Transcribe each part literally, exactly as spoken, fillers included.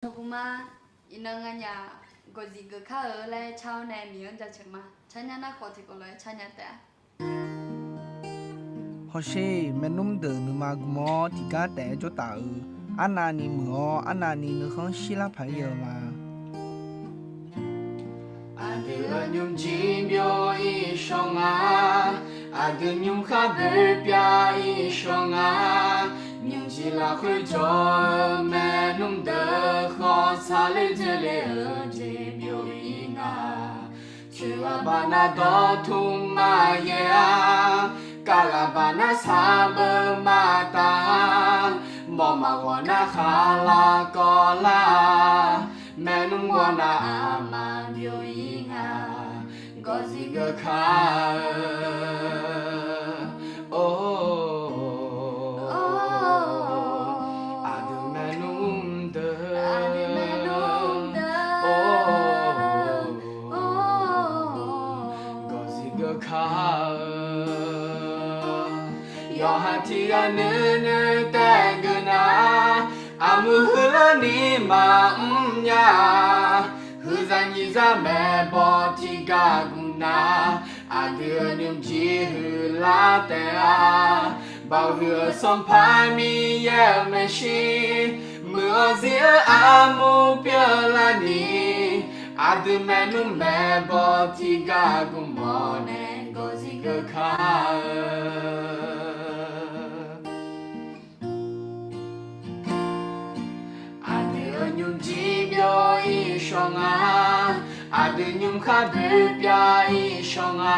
Dawqpuq ma, iqnan nganyaf gawqzif geuf kar-eu laer car-awr nae Miqyaer-anr jaceuq ma. Carnya nar khawf tiqkawv lof-aer carnya taef-a. Hawsher, maernmr deuq nuima gm-awr tiqgar taef-aer jawr taf-eu, arnavni muiq-awr arnavni nuikhanr shirlar paq-aer ya-eu ma. Aqdui-euq nymrjir byov-ir shawr nga, aqdui nymrkhar boer pyav-ir shawr nga, nymrjir lafkhoer jawr-eu maernmr deuq khawf tsaqler dzoerle-eu jeq byov-ir nga. Coeq ghaq baqnar dawqtmq maqyaer-a, kar ghaq baqnar sarbeuv maqtaf-a, mawf maqghawq nar khaqlaq kawvlar-a, maernmr ghawrnav aqma byov-ir nga, gawqzif geuf kar-eu. Or, aqdui maernmr deuq, or, gawqzif geuf kar-eu. Yawqha tiq ghaq nuinoeq taef geuf nar, armuir huiqlarni maqmr nya-a. Huiqzaq nyiq zaq maeqbawq tiq ghaq gmq nar, aqdui-euq nymrjir huiqlar taef-a. Baoq huiq-eu Sanqpaq Miqyaer-euq maeqshi, muiq-awr zir-eu armur pyeuflarni, aqdui maernmr maeqbawq tiq ghaq gmq-awr nae gawqzif geuf kar-eu. Aqdui-euq nymrjir byov-ir shawr nga, aqdui nymrkhar boer pyav-ir shawr nga,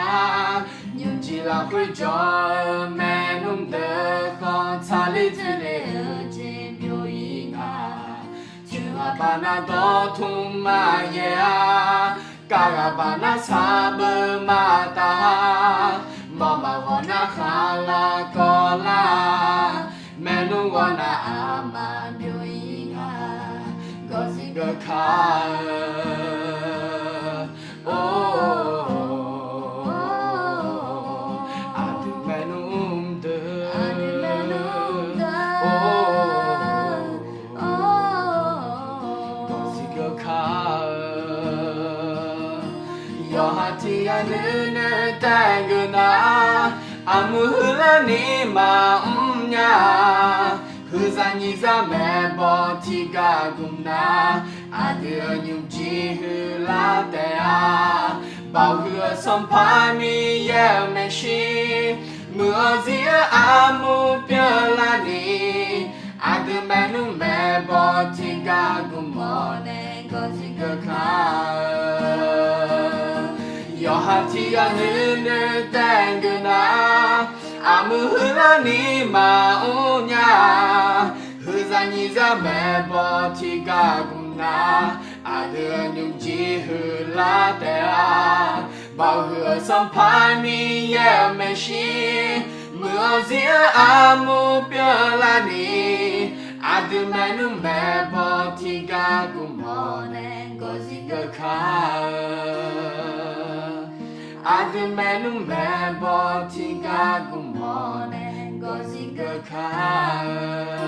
nymrjir lafkhoer jawr-eu maernmr deuq khawf tsaqler dzoerle-eu jeq byov-ir nga. Coeq ghaq baqnar dawqtmq maqyaer-a, kar ghaq baqnar sarbeuv maqtaf-a, mawf maqghawq nar khaqlaq kawvlar-a, maernmr ghawrnav aqma byov-ir nga, gawqzif geuf kar-eu. Or, aqdui maernmr deuq, or, gawqzif geuf kar-eu. Yawqha tiq ghaq nuinoeq taef geuf nar, armuir huiqlarni maqmr nya-a. Huiqzaq nyiq zaq maeqbawq tiq ghaq gmq nar, aqdui-euq nymrjir huiqlar taef-a. Baoq huiq-eu Sanqpaq Miqyaer-euq maeqshi, muiq-awr zir-eu armur pyeuflarni, aqdui maernmr maeqbawq tiq ghaq gmq-awr nae gawqzif geuf kar-eu. Yawqha tiq ghaq nuinoeq taef geuf nar, armuir huiqlarni maqmr nya-a. Huiqzaq nyiq zaq maeqbawq tiq ghaq gmq nar, aqdui-euq nymrjir huiqlar taef-a. Baoq huiq-eu Sanqpaq Miqyaer-euq maeqshi, muiq-awr zir-eu armur pyeuflarni, aqdui maernmr maeqbawq tiq ghaq gmq-awr nae gawqzif geuf kar-eu. Aqdui maernmr maeqbawq tiq ghaq gmq-awr nae gawqzif geuf kar-eu.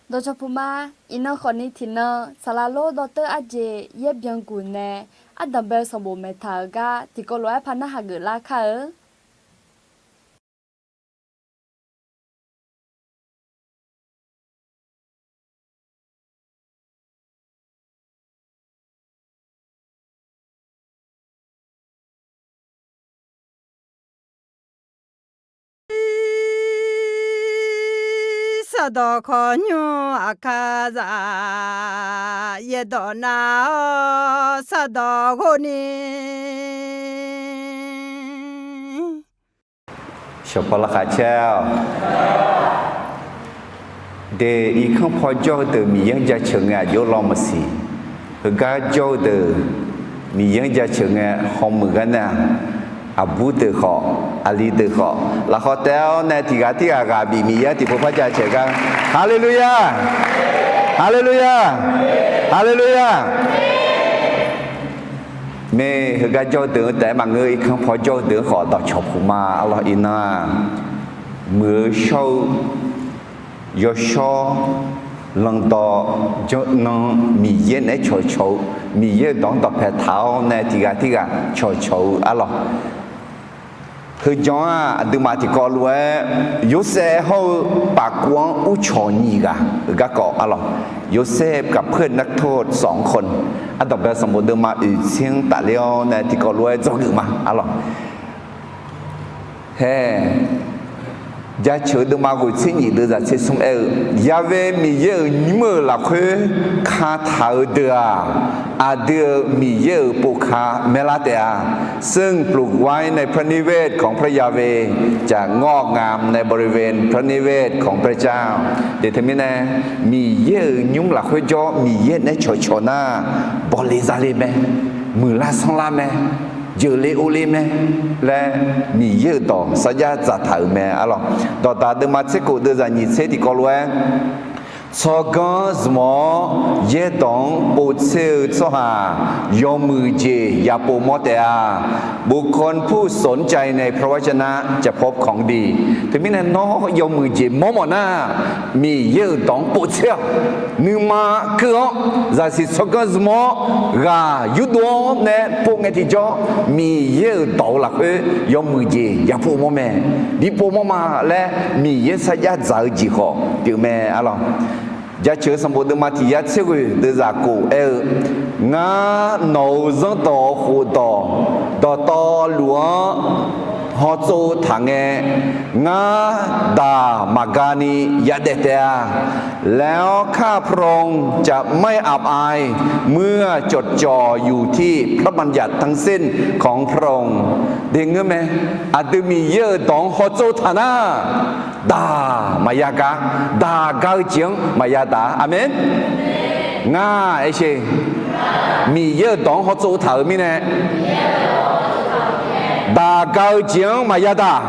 Dawqcawq puq ma, iqnan khawfni tiqnan saqlaq lor dawrteur arjeq yaer byanguq nae ardanq bae-eu sanqbof maeqtaq-euq gar tiqkawv lof-aer par narhaq geuflar kar-eu. Sardawq khawqnymr aqkaqzaq yaerdawq nav-awr sardawq ghov ni. Shawqpaw laqkhaq caer-awq. De, irkanr paw jawr-eu deuq Miqyaer-anr jaceuq ngae aqjox law maqsiq. Heugar jawr-eu deuq Miqyaer-anr jaceuq ngae hawmuiq gar nar, aqbur deuq khawf, aqli deuq khawf, lafkhawf taef-awr nae tiqghaq tirghaq ghaq bif Miqyaer-anr tiqpov par jaceuq gar. Haleluya! Haleluya! Haleluya! Mae, heugar jawr-eu deuq-anr taef-aer maqngeur, irkanr paw jawr-eu deuq-anr khawf dawqcawq puq ma. Arlawq, iqnan-aq, muiq-eu shawr-eu yawshawr, lanqdawq, janr nan, Miqyaer naeq-aer cawqcawq-eu, Miqyaer-euq dawq-anr dawqpae taq-awr nae tiqghaq tirghaq cawqcawq-eu arlawq. Heujan-aq aqduimaf tiqkawv lof-aer Yorsaev hawr-eu pafkov-anr urcawq nyiq ghaq-eu garkawv arlawq. โยเซฟกับเพื่อนนักโทษสองคน Ardanqbae sanqbof deuvma oeqtser-anr tafler-awr nae tiqkawv lof-aer dzawgeuf ma arlawq. Hae, jaceuq-eu deuvma ghoeqtser nyiq deuvzaq tser smr aer-eu, Yahweh Miqyaer-euq nymr-euq lafkhoer kataq-eu deuq-aq, aqdui-euq Miqyaer-euq povka maerlar taef-a. ซึ่งปลูกไว้ในพระนิเวศของพระยาเวห์ จะงอกงามในบริเวณพระนิเวศของพระเจ้า Deuq teumirnae, Miqyaer-euq nymr lafkhoer jawr Miqyaer naeq-aer cawqcawq nar, bawle zale mae, muiqlar sanrlar mae, jeuqle ovle mae laer Miqyaer-euq dawq sarjax dzaqtaq-euq mae arlawq. Dawqdaq deuvma tser khof deuvzaq nyiq tser tiqkawv lof-aer, tsawrganr zmq-awr yaerdawq-anr povtser-eu tsawrhaq yawmuiq jeq yapov mawr taef-a. บุคคลผู้สนใจในพระวจนะจะพบของดี Teumirnae nawr yawmuiq jeq mawr mawf nar, Miqyaer-euq dawq-anr povtser-awq. Nuima keuv-awr zaqsiq tsawrganr zmq-awr ghaq yurdov-awr nae pov ngae tiqjawr, Miqyaer-euq dawq-eu lafkhoer yawmuiq jeq yapov mawr mae. Bipov mawr ma laer Miqyaer sarjax dzaq-eu jeq khawf pyeuf mae arlawq. Jaceuq-eu sanqbof deuvma tiq yar tser ghoeq deuvzaq khof aer-eu, Ngar nawq-euq zanrdawq khofdawq dawqtawvluf-anr hawtsov taq ngae, ngar daq maqgani yadaef taef-a. Laer-awr ข้าพระองค์จะไม่อับอาย เมื่อจดจ่ออยู่ที่พระบัญญัติทั้งสิ้นของพระองค์ Deuq ngeur mae, aqdui Miqyaer-euq dawq-anr hawtsov taq nar, daq maqya gar, daq gar-eu jeq-anr maqya daq. Aqmeq. Ngar aer sher, Miqyaer-euq dawq-anr hawtsov taq-euq mirnae, daq gar-eu jeq-anr maqya daq.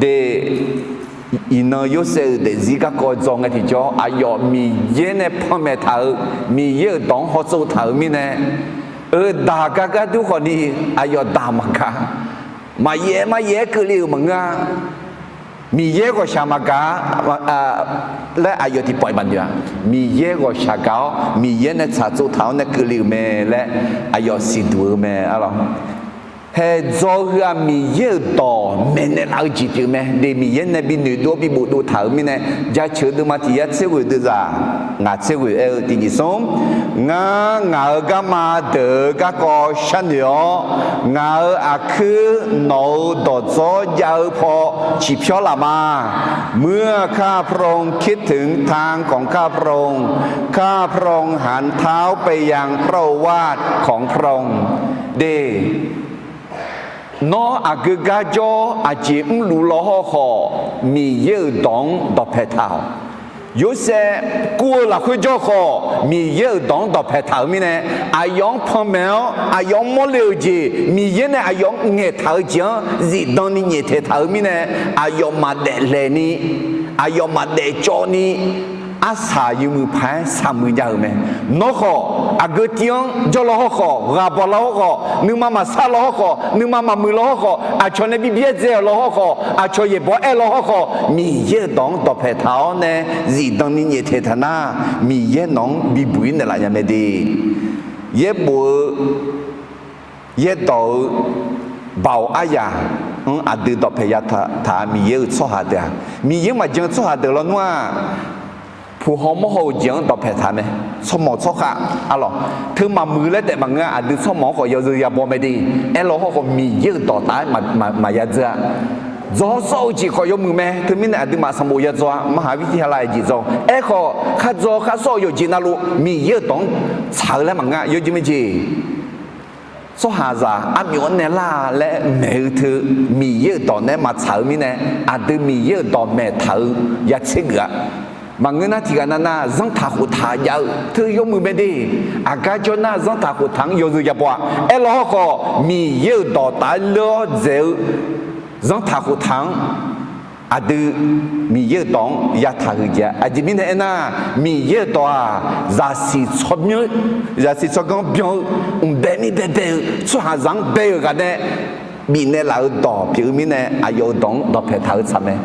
De, iqnan Yorsaev-euq daefzir garkawv dzaw ngae tiqjawr, aqyawf Miqyaer nae panmaeq taq-euq, Miqyaer-euq dawq-anr hawtsov taq-euq mirnae, eu daq gar gar dur khawfni, aqyawf daq maqgaq, maqyaef maqyaef-aer keuvle-euq maqngeur-a. Miqyaer ghawqshaq maqgaq laer aqyawf tiqpawf-iq maqnoeq-a. Miqyaer ghawqshaq gaq-awr Miqyaer nae tsaqtsov taq-awr nae keuvle-euq mae laer aqyawf siqduq-eu mae arlawq. Hae dzaw heu-aq Miqyaer-euq dawq maeqnaeq laf-eu jeq pyeuf mae. De, Miqyaer nae bi noeqdov-awr bi bofdov taq-euq mirnae, jaceuq-eu deuvma tiq yar tser ghoeq deuvzaq ngaq tser ghoeq aer-eu tiqjeq smr, Ngar ngaq-euq garma deuq-eu garkawv sharnoeq-awr, ngaq-euq aqkuir nawq-euq dawqdzawr jav-eu paw ciqpyawr laf ma. เมื่อข้าพระองค์คิดถึงทางของข้าพระองค์ ข้าพระองค์หันเท้าไปยังพระโอวาทของพระองค์ De, nawr aqgeu gar jawr aqjeq mrluf law hawrkhawf, Miqyaer-euq dawq-anr dawqpae taq-awq. Yorsaev kur-eu lafkhoer jawr khawf, Miqyaer-euq dawq-anr dawqpae taq-euq mirnae, aqyawf-anr panmaeq-awr aqyawf-anr mawrle-euq jeq, Miqyaer nae aqyawf-anr ngaeqtaq-eu jeq-anr zifdan ni nyaeftaeq taq-euq mirnae, aqyawf maqdaef laeq ni, aqyawf maqdaef cawv ni, arsaq yawmuiq paq-aer saqmuiq jav-euq mae. Nawr khawf, aqgeu tiv-anr jawr law hawrkhawf, ghaq bawq law hawrkhawf, nuima maqsar law hawrkhawf, nuima maqmuiq law hawrkhawf, aqcawq nae bi byaerdzae-euq law hawrkhawf, aqcawq yaeqbawq-aer law hawrkhawf, Miqyaer-euq dawq-anr dawqpae taq-awr nae zifdan ni nyaeftaeq taq nar, Miqyaer nawq-anr bibuq-ir naeqlaf nya mae de. Yaerbof-eu yaerdawq-eu baoq aryaq-anr aqdui dawqpae ya taq-a. Miqyaer-euq tsawrhaq deuq-aq, Miqyaer maqjan-eu tsawrhaq deuq lawnmr-aq, puq haw mawr haw-eu jeq-anr dawqpae taq mae. Tsawrmawq tsawrkhav arlawq, teu maqmuiq laer taef maqngeur-a. Aqdui tsawrmawq-anr khawf yawzeu yabawmae de. Aerlaw hawrkhawf Miqyaer-euq dawqtaf-aer maqya dzeur-a. Dzaw sawr-eu jeq khawf yawmuiq mae. Teumirnae aqduimaf sanqbof ya dzaw-a, มหาวิทยาลัย jeq dzaw. Aerkhawf khar dzaw khar sawr-eu yawqjeq navluf Miqyaer-euq dawq-anr tsaq-eu laer maqngeur-a. Yawjeq mae jeq tsawrhaqzaq armyawf-anr naeqlar-a laer maeq-eu teu, Miqyaer-euq dawq nae maqtsaq-eu mirnae, aqdui Miqyaer-euq dawq maeq taq-eu ya tser geuf-a. Maqngeur nar tiqghaq navnav zanrtaq khoftaq jav-eu teu yawmuiq mae de. Aqgar jawr nar zanrtaq khoftaq-anr yawzeu yabaw-a. Aerlaw hawrkhawf Miqyaer-euq dawqtaf-aer leur-awr dzaeq-eu zanrtaq khoftaq-anr Aqdui Miqyaer-euq dawq-anr yataq huiq jeq-a. Aqjeq mirnae aernar, Miqyaer-euq dawq-aq, zaqsiq tsawrmyanr, zaqsiq tsawrganr byan-eu, mqbae mir baebae-eu, tsawrhaqzaq-anr bae-euq ghaq nae bifnaeq laf-eu dawq pyeuf-eu mirnae, aqyawf-euq dawq-anr dawqpae taq-eu tsaq mae.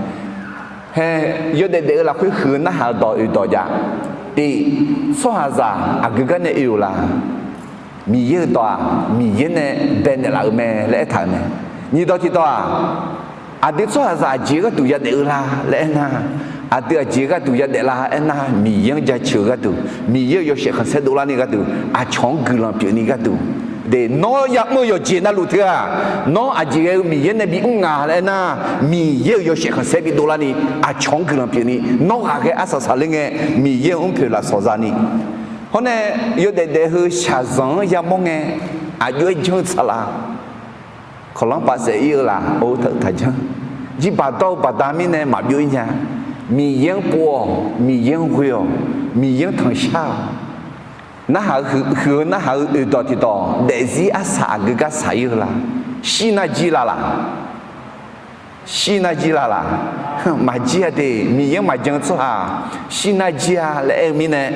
Hae, yawdaef daef-eu lafkhoer huiq-eu narhaq-eu dawq oeq dawq jav. Tiq, tsawrhaqzaq aqgeu gar nae oe-euq la? Miqyaer-euq dawq-aq, Miqyaer nae baenaeq laf-euq mae laer aertaq-euq mae. Nyiq dawq tiq dawq-aq, aqdui tsawrhaqzaq aqjeq gharduq yadaef-eu la laer aernar, aqdui aqjeq gharduq yadaef la aernar, Miqyaer-anr jaceuq-eu gharduq, Miqyaer-euq yawshaef khanqsaer dovlarni gharduq, aqcawq-anr guiqlanq pyeufni gharduq, de, nawr ya'mr-eu yawqjeq navluf teu-aq, nawr aqjeq ghae-eu Miqyaer nae bimr nga laer aernar, Miqyaer-euq yawshaef khanqsaer bidovlarni, aqcawq-anr guiqlanq pyeufni, nawr ghaqghae arsaq saqler ngae, Miqyaer-euq mrpoeq lafsawq zani. Hawr nae, yawdaef daef heu shaqzanq-anr yamawr ngae, aqjox-aer janr-eu tsaqlaq, kawqlanr paf saef ir-eu laf, or, taq taq janr. Jirbaq dawr-eu baqda mirnae maqbyov ir nya. Miqyaer-anr pov-awq, Miqyaer-anr ghoe-awq, Miqyaer-anr tanqshar-awq. Narhaq-eu huiq-eu narhaq-eu oeq dawq tiq dawq, daefzir arsaq aqgeu gar saq ir-eu la? Shir nar jir la laq? Shir nar jir la laq? Maqjir-a de. Miqyaer-anr maqjan-eu tsawrhaq shir nar jir-a laer aer-eu mirnae,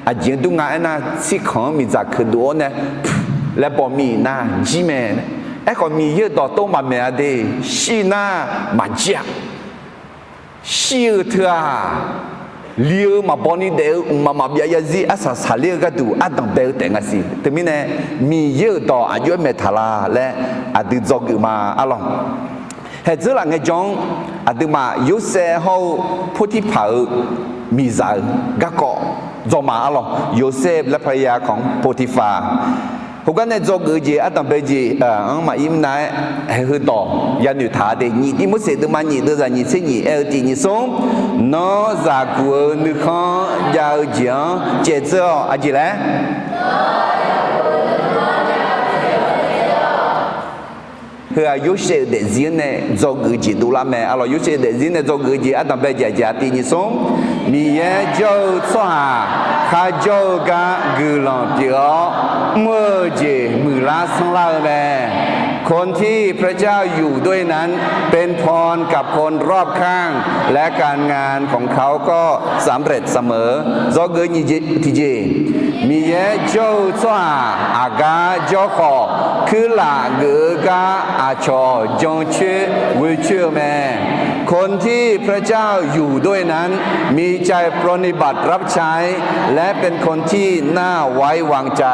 aqjeq-anr dur nga aernar, tsirkanq-anr miqdzaq keuqdov-awr nae laer baw mi nar jir mae. Aerkhawf, Miqyaer-euq dawqtawv maqmaeq-a de. Shir nar maqjir-a. Shir-eu teu-aq, li-eu maqbaw ni daef-eu mqmaq maqbyav yarzir arsaq saqler-eu gharduq ardanq bae-eu taef nga siq. Teumirnae, Miqyaer-euq dawq aqjox-aer maeq taq la laer aqdui dzawgeuf ma arlawq. Haeq dzeur laf ngaejawr-anr, aqduimaf Yorsaev hawr-eu Portirpaq-euq miqzaq-euq garkawv dzawma arlawq. Yorsaev laer parya kawq-anr Portirpaq. Heugar nae dzawgeuf-eu jeq ardanq bae-eu jeq-anr maqir mr nar-aer, haeq heu dawq yanoeq taq-a de. Nyiq Tirmorseq deuvma nyiq deuvzaq nyiq tser nyiq aer-eu tiq nyiq smr, nawr zaqguq-eu nuikhanr jav-eu jeq-anr caevdzeur-awq. Aqjeq laer Heu-aq, Yorsaev-euq daefzir-anr nae dzawgeuf-eu jeq dovlar mae. Arlawq, Yorsaev-euq daefzir nae dzawgeuf-eu jeq ardanq bae-eu jeq aqjeq tiq nyiq smr, Miqyaer jawr-eu tsawrhaq kharjawr-eu gar guiqlanq pyeuf-awr, mr-eu jeq muiqlar sanrlar-eu mae. คนที่พระเจ้าอยู่ด้วยนั้น เป็นพรกับคนรอบข้าง และการงานของเขาก็สำเร็จเสมอ Dzawgeuf nyiq jeq tiqjeq, Miqyaer jawr-eu tsawrhaq aqgar jawr khawf, kuirlaf geuf-eu gar aqcawq jancoer ghoecoer-eu mae. คนที่พระเจ้าอยู่ด้วยนั้น มีใจปรนนิบัติรับใช้ และเป็นคนที่น่าไว้วางใจ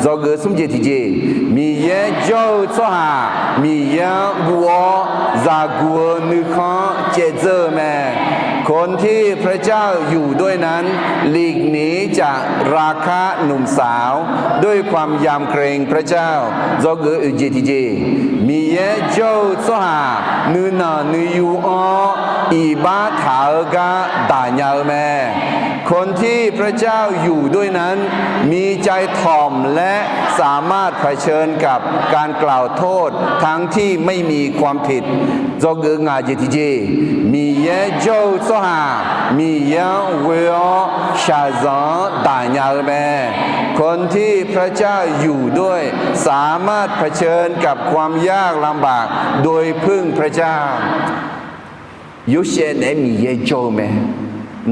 Dzawgeuf smr jeq tiqjeq, Miqyaer jawr-eu tsawrhaq Miqyaer-anr guv-awr zaqguq-eu nuikhanr caevdzeur-eu mae. คนที่พระเจ้าอยู่ด้วยนั้น หลีกหนีจากราคะหนุ่มสาว ด้วยความยำเกรงพระเจ้า Dzawgeuf oeq jeq tiqjeq, Miqyaer jawr-eu tsawrhaq nuinanq nuiyu-anr iqbax taq-eu gar daqnya-eu mae. คนที่พระเจ้าอยู่ด้วยนั้น มีใจถ่อมและสามารถเผชิญกับการกล่าวโทษทั้งที่ไม่มีความผิด Dzawgeuf ngaq jeq tiqjeq, Miqyaer jawr-eu tsawrhaq Miqyaer-anr ghoe-awr shaqzanq-anr daqnya-eu mae. คนที่พระเจ้าอยู่ด้วยสามารถเผชิญกับความยากลำบากโดยพึ่งพระเจ้า Yorsaev naeq-aer Miqyaer jawr-eu mae.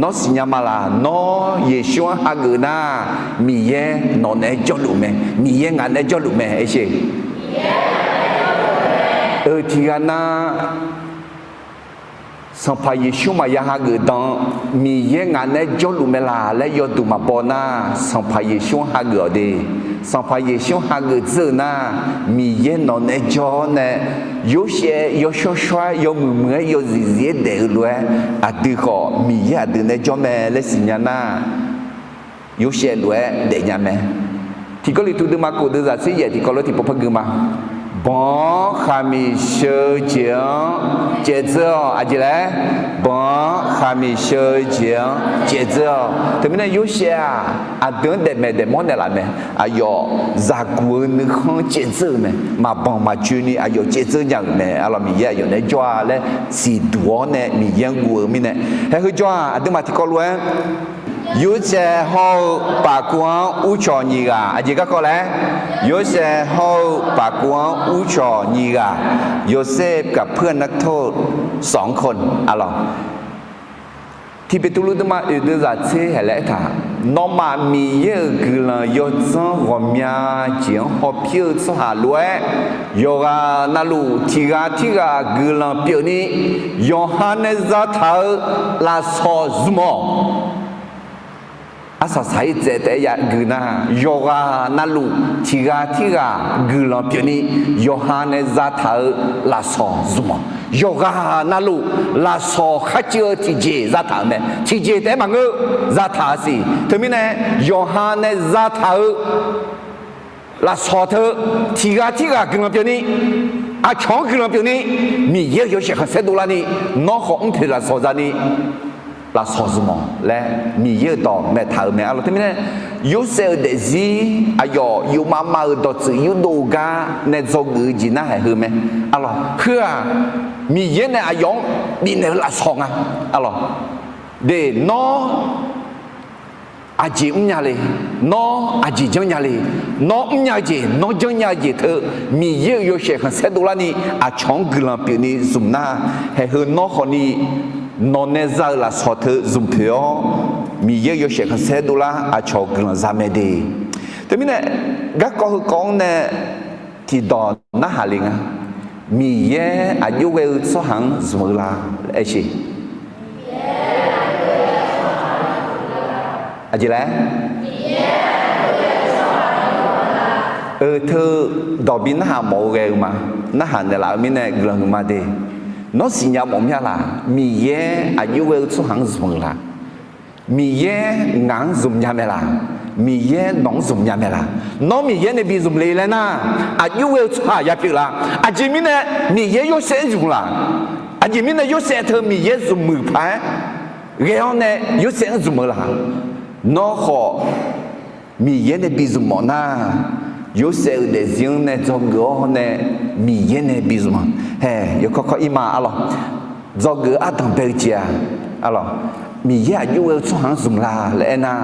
Nawr siqnya ma laq? Nawr Yeqsur-anr hageuf nar, Miqyaer nawq naeq-aer jawrluf mae. Miqyaer ngaq naeq-aer jawrluf mae. Aer sher. Eu, tiqghaq nar, Sanqpaq Yeqsur maqya hageuf dan, Miqyaer ngaq naeq-aer jawrluf mae laq laer yawduq maqbaw nar, Sanqpaq Yeqsur-anr hageuf-awq de. Sanqpaq Yeqsur-anr hageuf dzeur-eu nar, Miqyaer nawq naeq-aer jawr-awr nae, Yorsaev yawshawr shawr-aer yawmuiq muiq-aer yawzif zif-aer daef-eu lof-aer, aqdui khawf Miqyaer aqdui naeq-aer jawr mae laer siqnya nar, Yorsaev lof-aer daefnya mae. Tiqkawv liqtuv deuvma kof deuvzaq tser yaef tiqkawv lof tiqpov par gui ma. Banq-anr khaqmiq sheu-eu jeq-anr caevdzeur-awq. Aqjeq laer? Banq-anr khaqmiq sheu-eu jeq-anr caevdzeur-awq. Teumirnae Yorsaev-aq, aqdui-anr daefmaeq daefmawr naeqlaf mae. Aqyawf zaqguq-eu nuikhanr caevdzeur-eu mae. Maqbanq maqjoeni aqyawf caevdzeur nya-euq mae. Arlawq, Miqyaer aqyawf naeq-aer jawr-a laer siqduq-awr nae Miqyaer-anr guv-eu mirnae. Haeq heu jawr-aq, aqduimaf tiqkawv lof-aer Yorsaev hawr-eu pafkuv-anr urcawq nyiq ghaq, aqjeq garkawv laer, Yorsaev hawr-eu pafkuv-anr urcawq nyiq ghaq, โยเซฟกับเพื่อนนักโทษ สองคน arlawq. Tiqpeqtuvluv deuvma oeq deuvzaq tser haeq laer aertaq, nawmaf Miqyaer-euq guiqlanq yawdzanr ghawqmya jeq-anr hawpir-eu tsawrhaq lof-aer, yawqghaq navluf tiq ghaq tirghaq guiqlanq pyeufni, yawqha nae zataq-eu lafsawq zmq-awq. Arsaq saq-ir tsaev taef-aer yagui nar, yawqghaq navluf tiq ghaq tirghaq guiqlanq pyeufni, yawqha nae zataq-eu lafsawq zmq-awq. Yawqghaq navluf lafsawq kharcuiv-eu tiqjeq zataq-euq mae. Tiqjeq taef-aer maqngeur, zataq-eu siq. Teumirnae yawqha nae zataq-eu lafsawq teu tiq ghaq tirghaq guiqlanq pyeufni, aqcawq-anr guiqlanq pyeufni, Miqyaer-euq yawshaef khanqsaer dovlarni, nawr khawf mrpoeq lafsawq zani lafsawq zmq-awq laer Miqyaer-euq dawq maeqtaq-euq mae arlawq. Teumirnae Yorsaev-euq daefzir aqyawf yufmav mav-euq dawqtsuif yurdov-eu gar nae dzawgeuf-eu jeq narhaq heu mae arlawq. Heu-aq Miqyaer nae aqyawf-anr bifnaeq-eu lafsawq nga arlawq. De, nawr aqjeq mrnya le, nawr aqjeq janrnya le, nawr mrnya-eu jeq, nawr janrnya-eu jeq teu Miqyaer-euq yawshaef khanqsaer dovlarni aqcawq-anr guiqlanq pyeufni zmq nar, haeq heu nawr khawfni nawq nae za-eu lafsawq teu zmq poeq-awr, Miqyaer-euq yawshaef khanqsaer dovlar aqcawq guiqlanq za mae de. Teumirnae garkawv heukawv-anr nae tiqdawq narhaq le nga. Miqyaer aqjox ghae-eu tsawrhaq-anr zmq-eu la? Aer sheq. Aqjeq laer? Eu, teu dawq bi narhaq mawf-eu ghae-eu ma. Narhaq naeqlaf-eu mirnae guiqlanq huiqma de. Nawr siqnya mawf mya laq? Miqyaer aqjox ghae-eu tsawrhaq-anr zmq-eu la? Miqyaer ngaq-anr zmq nya mae laq? Miqyaer nawq-anr zmq nya mae laq? Nawr Miqyaer nae bi zmq le laer nar, aqjox ghae-eu tsawrhaq ya pyeuf la? Aqjeq mirnae Miqyaer Yorsaev-anr zmq laq? Aqjeq mirnae Yorsaev teu Miqyaer zmq muiq paq-aer ghae-awr nae Yorsaev-anr zmq-eu laq? Nawr khawf Miqyaer nae bi zmq mawf nar, Yorsaev-euq daefzir-anr nae dzawgeuf-awr nae Miqyaer nae bi zmq-a. Haeq yawkawr kawr-ir ma arlawq. Dzawgeuf-eu ardanq bae-eu jeq-aq arlawq, Miqyaer aqjox ghae-eu tsawrhaq-anr zmq la laer aernar,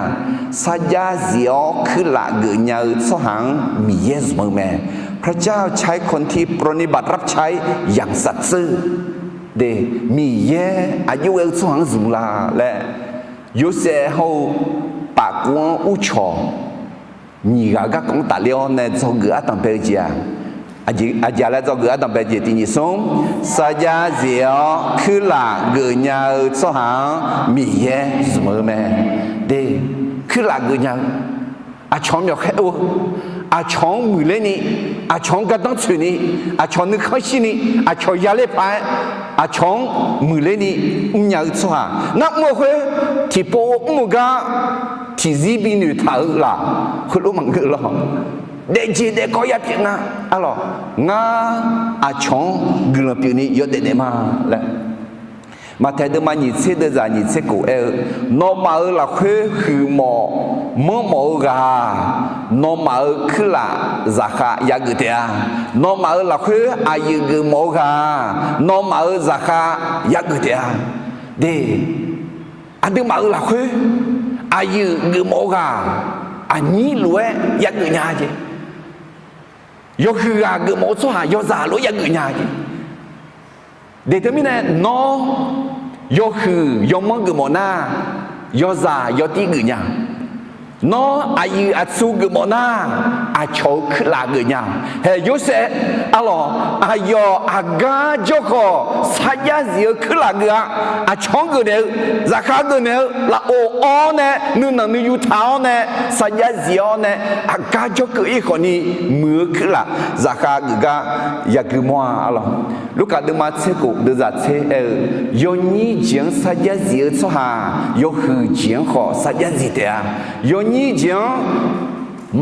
sarjax zif-awr kuirlaf geufnya-eu tsawrhaq-anr Miqyaer zmq-eu mae. พระเจ้าใช้คนที่ปรนนิบัติรับใช้อย่างสัตย์ซื่อ De, Miqyaer aqjox ghae-eu tsawrhaq-anr zmq la laer, Yorsaev hawr-eu pafkuv-anr urcawq nyiq ghaq garkawv-anr tafler-awr nae dzawgeuf ardanq bae-eu jeq-aq, aqjeq laer dzawgeuf ardanq bae jeq tiq nyiq smr, sarjax zif-awr kuirlaf geufnya-eu tsawrhaq-anr Miqyaer zmq-eu mae. De, kuirlaf geufnya-eu, aqcawq-anr myawqkhaer or-eu, aqcawq-anr muiqler ni, aqcawq-anr gardanr tsoeq ni, aqcawq nuikhanr shir ni, aqcawq yaler paq-aer, aqcawq-anr muiqler ni mrnya-eu tsawrhaq nar, mr-eu khoer tiqpov mr-eu gar tiqzir bi noeqtaq-eu laf, heulof maqngeur lawr. Daefjeq daefkawv ya pyeuf nga arlawq. Ngar aqcawq-anr guiqlanq pyeufni yawdaef daef ma laer. Maqtaeq deuvma nyiq tser deuvzaq nyiq tser kof aer-eu, nawmaf-euq lafkhoer huiqmawf manrmawf-eu ghaq-aq, nawmaf-euq kuirlaf zaqkhav yageuf taef-a. Nawmaf-euq lafkhoer aqyuif geufmawf-eu ghaq-aq, nawmaf-euq zaqkhav yageuf taef-a. De, aqduimaf-euq lafkhoer aqyuif geufmawf-eu ghaq-aq, aqnyir lof-aer yageuf nya jeq. Yawhuiq ghaq geufmawf-eu tsawrhaq yawzaq lof-aer yageuf nya jeq. De, teumirnae nawr yawhuiq yawmanr geufmawf nar, yawzaq yawtir geuf nya. Nawr aqyuif aqtsu geufmawf nar, aqcawq-euq kuirlaf geuf nya. Haeq Yorsaev arlawq, aqyawf aqgar jawr khawf sarjax zif-eu kuirlaf geuf-a. Aqcawq-anr geufnaeq-eu, zaqkhav geufnaeq-eu, lafov awr nae nuinanq nuiyu taq-awr nae sarjax zif-awr nae aqgar jawr keuv-ir khawfni muiq-eu kuirlaf zaqkhav geuf gar yagui mawr-a arlawq. Lurkaf deuvma tser kof deuvzaq tser aer-eu, yawnyir jeq-anr sarjax zif-eu tsawrhaq yawhuiq jeq-anr khawf sarjax zif taef-a. Yawnyir jeq-anr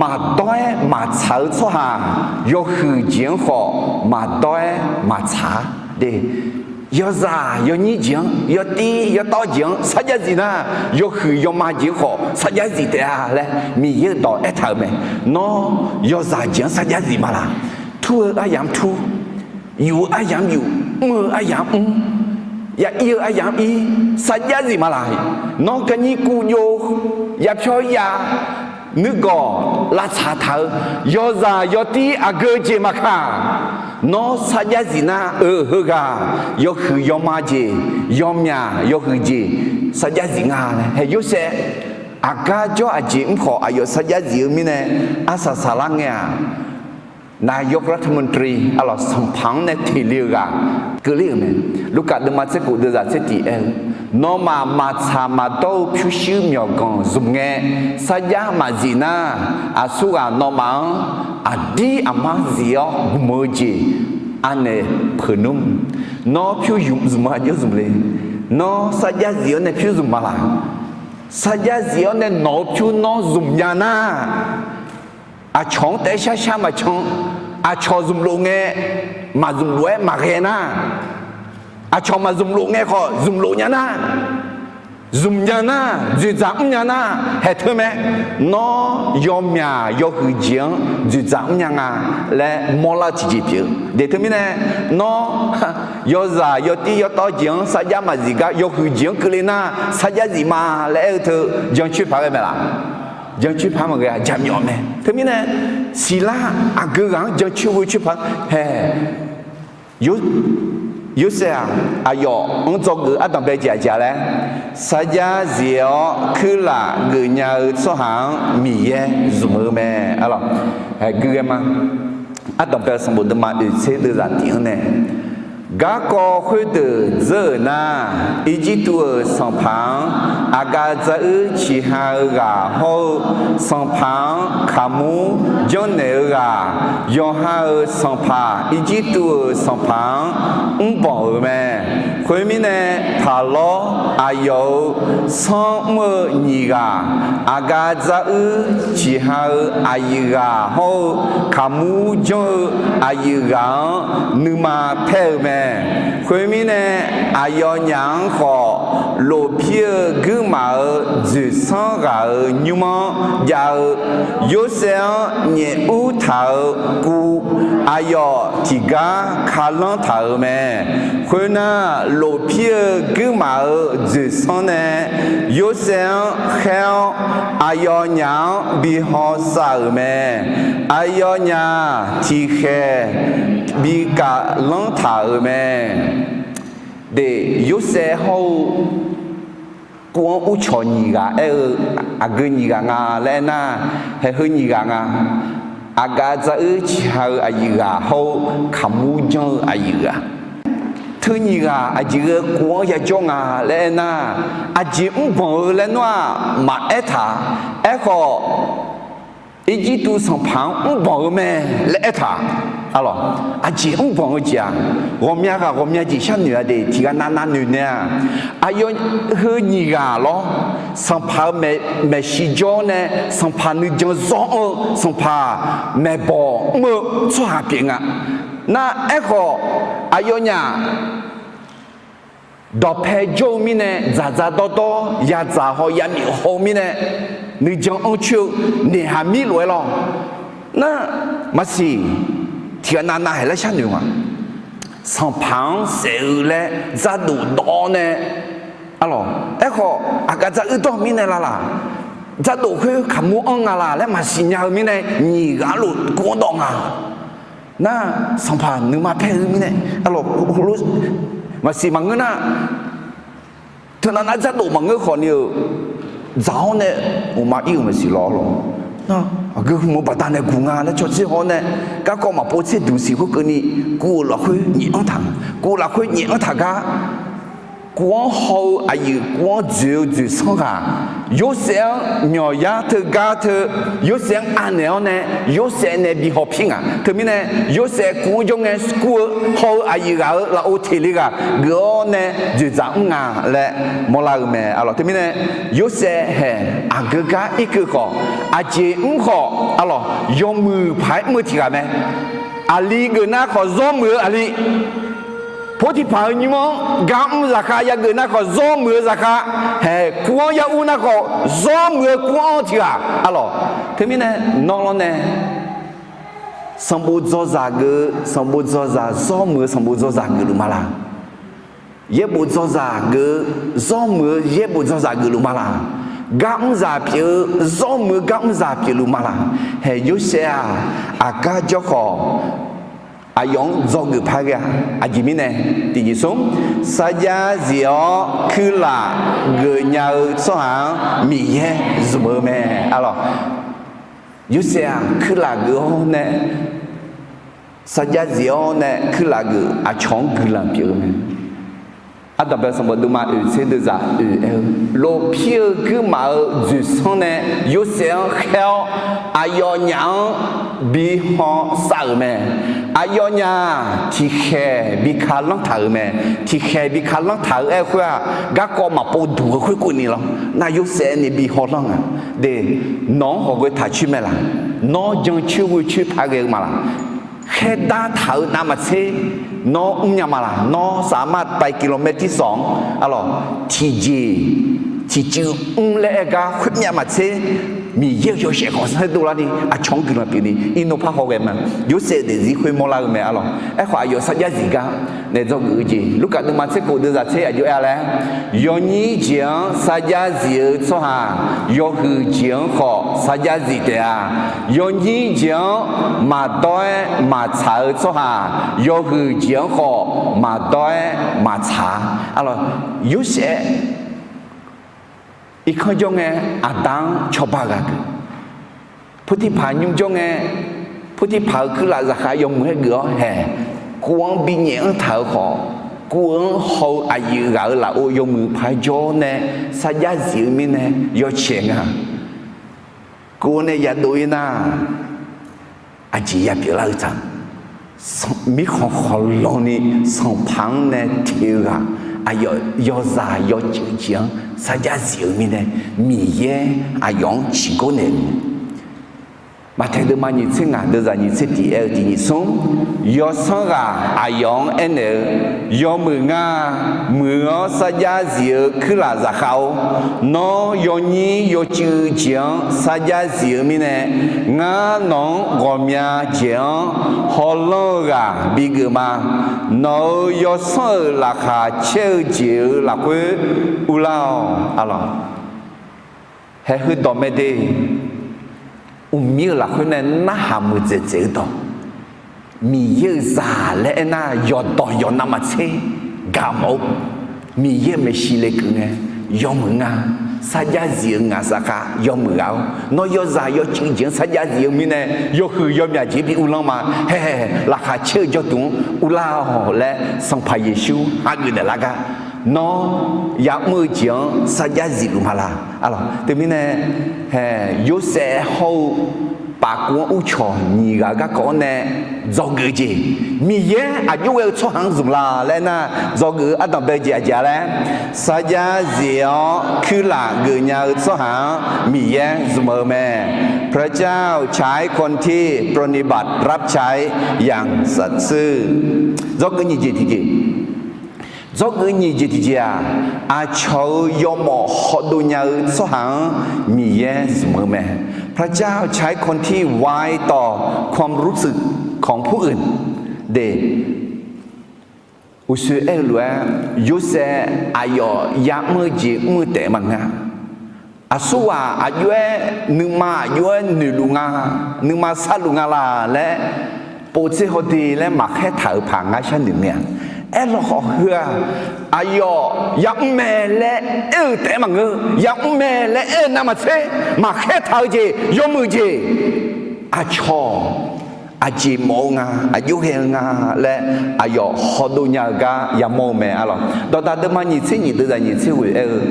maqdawr-aer maqtsaq-eu tsawrhaq yawhuiq jeq-anr khawf maqdawr-aer maqtsaq-a. De, yawzaq yawnyir jeq-anr, yawtir yawtawv jeq-anr sarjax zif nar, yawhuiq yawma jeq-anr khawf sarjax zif taef-a laer Miqyaer-euq dawq aertaq-euq mae. Nawr yawzaq jeq-anr sarjax zif ma laq? Tur-eu aryamq-anr tur, yuf-eu aryamq-anr yuf, mr-eu aryamq-anr mr. ya ir-eu aryamq-anr ir, sarjax zif ma laq. Nawr kanyir kuv jov, yapyawr ya, nuigawq lavtsaq taq-eu, yawzaq yawtir aqgeu jeq maqkaq, nawr sarjax zif nar-eu heughaq, yawhuiq yawma jeq, yawmyaq yawhuiq jeq, sarjax zif nga laer. Hae Yorsaev, aqgar jawr aqjeq mr khawf aqyawf sarjax zif-eu mirnae, arsaq saqlar ngae-aq, นายกรัฐมนตรี arlawq sanqpaq-anr nae teq le-eu ghaq keuvler-euq mae. Lurkaf deuvma tser khof deuvzaq tser tiq aer-eu, nawmaf maqtsaq maqdawr-eu pyurshuir myawqganq zmq ngae, sarjax maqzif nar, aqsurghaq nawmaf-anr aqdir aqmar zif-awr gmq-eu jeq anaeq peuq nmr. Nawr pyur zmq-a jawr zmq le. Nawr sarjax zif-awr nae pyur zmq ma laq. Sarjax zif-awr nae nawq-eu pyur nawr zmq nya nar, aqcawq-anr taef-aer sharshar maqcan, aqcawq zmqlof ngae, maqzmq lof-aer maqghae nar, aqcawq maqzmq lof ngae khawf zmqlof nya nar, zmq nya nar, dzoeqdzaq mr nya nar, haeq teu mae. Nawr yawmyaq yawhuiq jeq-anr dzoeqdzaq mr nya nga laer mawrlar-eu tiqjeq pyeuf-eu de. Teumirnae, nawr yawzaq yawtir yawtawv jeq-anr sarjax maqzif gar yawhuiq jeq-anr keuvle nar, sarjax zif ma laer aer-eu teu jancoer paq ghae mae laq. Jancoer paq maqghae-a, jaqmyawf mae. Teumirnae, siqlar aqgeu ghaq-anr jancoer ghoe coer paq hae. Yorsaev-aq, aqyawf-anr dzawgeuf ardanqbae jeq aqjeq laer, sarjax zif-awr kuirlaf geufnya-eu tsawrhaq-anr Miqyaer zmq-eu mae. Arlawq, haeq gui ghae ma. Ardanqbae sanqbof deuvma oeq tser deuvzaq tiq-anr nae, garkawv khoerdeuq dzeur-euq nar, Irjirtuv-euq sanqpaq-anr aqgaf dzaruir ciqha-eu ghaq hawr-eu, sanqpaq-anr kaqmur janrnaeq-eu ghaq, yawqha-euq sanqpaq, Irjirtuv-euq sanqpaq-anr mrbanq-euq mae. Khoermirnae, Paqlawr aqyawf-euq sanr mr-eu nyiq ghaq, aqgaf dzaruir ciqha-eu aqyuif ghaq hawr-eu, kaqmur janr-eu aqyuif ghaq-anr nuima paer-eu mae. Khoermirnae, aqyawfnyaf-anr khawf, lofpir-eu guirmaf-euq dzoeqsanr ghaq-euq nymr-anr jav-eu, Yorsaev-anr nyaef ur taq-euq kuv, aqyawf tiqgar kalanr taq-euq mae. Khoernar, lofpir-eu guirmaf-euq dzoeqsanr nae Yorsaev-anr khaer-awr, aqyawfnyaf-anr bi hawsav-euq mae. Aqyawfnyaf tiqkhaeq bi kavlanr taq-euq mae. De, Yorsaev hawr-eu kuv-anr urcawq nyiq ghaq aer-eu, aqgeu nyiq ghaq nga laer aernar, haeq heu nyiq ghaq nga. Aqgaf dzaruir ciqha-eu aqyuif ghaq hawr-eu, kaqmur janr-eu aqyuif ghaq. Teu nyiq ghaq aqjeq ghae kuv-anr yajawr nga laer aernar, aqjeq mrbanq-eu laer nawr-aq maqaer taq. Aerkhawf, Irjirtuv sanqpaq-anr mrbanq-eu mae laer aer taq. Arlawq, aqjeq mrbanq-eu jeq-aq, ghawqmya ghaq ghawqmya jeq sharnoeq-a de, tiqghaq navnav noeq naeq-a. Aqyawf heu nyiq ghaq lawr, sanqpaq-eu maeqshi jawr nae sanqpaq nuijan zawr-eu, sanqpaq maeqbawq mr-eu tsawrhaq pyeuf nga. Nar aerkhawf, aqyawfnyaf dawqpae jawr-eu mirnae, dzaqdzaq dawrdawr yadzaq haw yamyuf haw-eu mirnae, nuijan anr coer-eu naeqhaq mir lof-aer lawr. Nar, maqsiq, tiqghaq navnav haeq laer sharnoeq nga. Sanqpaq-anr saef-eu laer dzardof dawv-awr nae, arlawq, aerkhawf aqgaf dzaruir dawr mirnae lalaq, dzardof khoer kaqmur anr nga laq laer maqsiq nya-eu mirnae, nyiq ghaq lof kuv-anr dawv nga. Nar, sanqpaq nuima paer-eu mirnae, arlawq, maqsiq maqngeur nar, teunav nar dzardof maqngeur khawfni-euq, dzaq-awr nae uqma ir-euq maqsiq lawr lawr. Nar, aqgeu hmq-eu baqdanae guq nga laer cawtser haw-awr nae, garkawv maqpov tser duq siq khoerkeuvni, kuv-euq lafkhoer nyaef anr taq, kuv lafkhoer nyaef anr taq gar, kuv-anr haw-eu aqyuif, kuv-anr dzoeq-eu dzoeqsanr ghaq, Yorsaev-anr myawqyar teugar teu, Yorsaev-anr anaeq-awr nae, Yorsaev nae bi hawpir nga. Teumirnae, Yorsaev kuv-anr jawr ngae kur-eu haw-eu aqyuif ghaq-euq lafov teq le ghaq geuf-awr nae dzoeqdzaq mr nga laer mawrlar-eu mae. Arlawq, teumirnae, Yorsaev haeq aqgeu gar irkeuv khawf, aqjeq mr khawf, arlawq, yawmuiq paq-aer mr-eu tiq ghaq mae. Aqli geuf nar khawf zawr muiq-eu aqli, Potiqpaq-euq nymr-anr gar mr zaqkhav yageuf nar khawf zawr muiq-eu zaqkhav, haeq kur-anr yar ur nar khawf zawr muiq-eu kur-anr tiq ghaq, arlawq. Teumirnae, nawr lawr nae sanqbof dzawzaq geuf-eu, sanqbof dzawzaq zawr muiq-eu sanqbof dzawzaq geufluf ma laq? yaerbof dzawzaq geuf-eu, zawrmuiq-eu yaerbof dzawzaq geufluf ma laq? Gar mrzaq pyeuf-eu, zawrmuiq-eu gar mrzaq pyeufluf ma laq? Haeq Yorsaev-aq, aqgar jawr khawf, aqyawf-anr dzawgeuf par ghae-a. Aqjeq mirnae, tiqjeq smr, sarjax zif-awr kuirlaf geufnya-eu tsawrhaq-anr Miqyaer zmq-eu mae. Arlawq, Yorsaev-aq kuirlaf geuf-awr nae, sarjax zif-awr nae kuirlaf geuf, aqcawq-anr guiqlanq pyeuf-eu mae. Ardanqbae sanqbof deuvma oeq tser deuvzaq oeq aer-eu, lofpir-eu guirmaf-euq dzoeqsanr nae Yorsaev-anr khaer-awr, aqyawfnyaf-anr bi haw sav-euq mae. Aqyawfnyaf tiqkhaeq bi ka lanr taq-euq mae. Tiqkhaeq bi ka lanr taq-eu aer-eu khoer-aq, garkawv maqpov duq-eu khoerkeuv ni lawr. Nar Yorsaev ni bi haw lanr nga. De, nawq-anr hawq ghoe taq coer mae laq? Nawr jancoer ghoe coer par ghae-eu ma laq? Khaerdar taq-euq navmaqtser nawr mrnya ma laq? Nawr saqmar pai kilometer tirsawq-anr, arlawq, tiqjeq tiqcuiv mr laer aer gar khoermyav maqtser, Miqyaer-euq yawshaef khanqsaer dovlarni aqcawq-anr guiqlanq pyeufni irnov par haw ghae ma. Yorsaev daefzir khoermawr lar-eu mae, arlawq. Aerkhawf, aqyawf sarjax zif gar nae dzawgeuf-eu jeq, Lurkaf deuvma tser kof deuvzaq tser aqjox aer-a laer, yawnyir jeq-anr sarjax zif-eu tsawrhaq yawhuiq jeq-anr khawf sarjax zif taef-a. Yawnyir jeq-anr maqdawr-aer maqtsaq-eu tsawrhaq yawhuiq jeq-anr khawf maqdawr-aer maqtsaq-a. Arlawq, Yorsaev irkanr jawr ngae, aqda-anr cawba ghaq geuf. Potirpaq nymr jawr ngae, Potirpaq-euq kuirlaf zaqkhav yawmuiq-aer geuf-awr haeq, kuv-anr binyaef anr taq-euq khawf, kuv-anr haw-eu aqyuif ghaq-euq lafov yawmuiq paq-aer jawr nae sarjax zif-eu mirnae yawcaeq nga. Kuv-anr nae yadov-ir nar, aqjeq yapyeuf lar-eu tsaq. Mirkhanq khawqlanni sanqpaq-anr nae teq-eu ghaq, aqyawf yawzaq yawcuiv jeq-anr sarjax zif-eu mirnae, Miqyaer aqyawf-anr ciqgor naeq-eu. Maqtaeq deuvma nyiq tser ngaq deuvzaq nyiq tser tiq aer-eu tiq nyiq smr, yawsanr ghaq aqyawf-anr aernaeq-eu, yawmuiq ngar, muiq-awr sarjax zif-eu kuirlaf zaqkhav-or, nawr yawnyir yawcuiv jeq-anr sarjax zif-eu mirnae, ngar nawq-anr ghawqmya jeq-anr hawlanr-eu ghaq bigeuf ma. Nawq-euq yawsanr-euq laqkhaq caer-eu jeq-euq lafkhoer urlar-awq. Arlawq, haeq heudawq mae de. Mqmir-euq lafkhoer nae narhaq muiqdzaeq dzaeq-eu dawq, Miqyaer-euq zaq laer aernar, yawqdawq yawqnavmaqtser gaq mawf-eu Miqyaer-euq maeqshi le keuv ngae, yawmuiq nga, sarjax zif-eu ngaq zaqkhav yawmuiq ghaq-or, nawr yawzaq yawcuiv jeq-anr sarjax zif-eu mirnae, yawhuiq yawmyaq jeq bi uvlanr ma. Haeq, laqkhaq caer-eu jawrduq-anr uvlar-awq laer Sanqpaq Yeqsur hageuf naeqlar gar, nawr ya'mr-eu jeq-anr sarjax zifluf ma laq? Arlawq, teumirnae, haeq, Yorsaev hawr-eu pafkuv-anr urcawq nyiq ghaq-eu garkawv-anr nae dzawgeuf-eu jeq, Miqyaer aqjox ghae-eu tsawrhaq-anr zmq la laer aernar, dzawgeuf-eu ardanqbae-eu jeq aqjeq-a laer, sarjax zif-awr kuirlaf geufnya-eu tsawrhaq-anr Miqyaer zmq-eu mae. พระเจ้าใช้คนที่ปรนนิบัติรับใช้อย่างสัตย์ซื่อ Dzawgeuf nyiq jeq tiqjeq. Dzawgeuf nyiq jeq tiqjeq-aq, aqcawq-euq yawmawf hawdov nya-eu tsawrhaq-anr Miqyaer zmq-eu mae. พระเจ้าใช้คนที่ไวต่อความรู้สึกของผู้อื่น De, uqshoe aer-eu lof-aer, Yorsaev aqyawf ya'mr-eu jeq mr-eu taef maqngeur-a. Aqsurghaq aqjox-aer nuima aqjox-aer noeqluf nga, nuima sarluf nga laq laer, povtser hawde laer maqkhaer taq-euq paq ngar sharnoeq mae-a. Aerlawkhawf heu-aq, aqyawf ya'mr mae laer aer-eu taef-aer maqngeur, ya'mr mae laer aer-eu navmaqtser maqkhaer taq-eu jeq yawmuiq jeq, aqcawq aqjeq mawf-eu nga, aqjox ghae-eu nga laer aqyawf hawdov nya-eu gar yamawr-eu mae. Arlawq, Dawqdaq deuvma nyiq tser nyiq deuvzaq nyiq tser ghoeq aer-eu,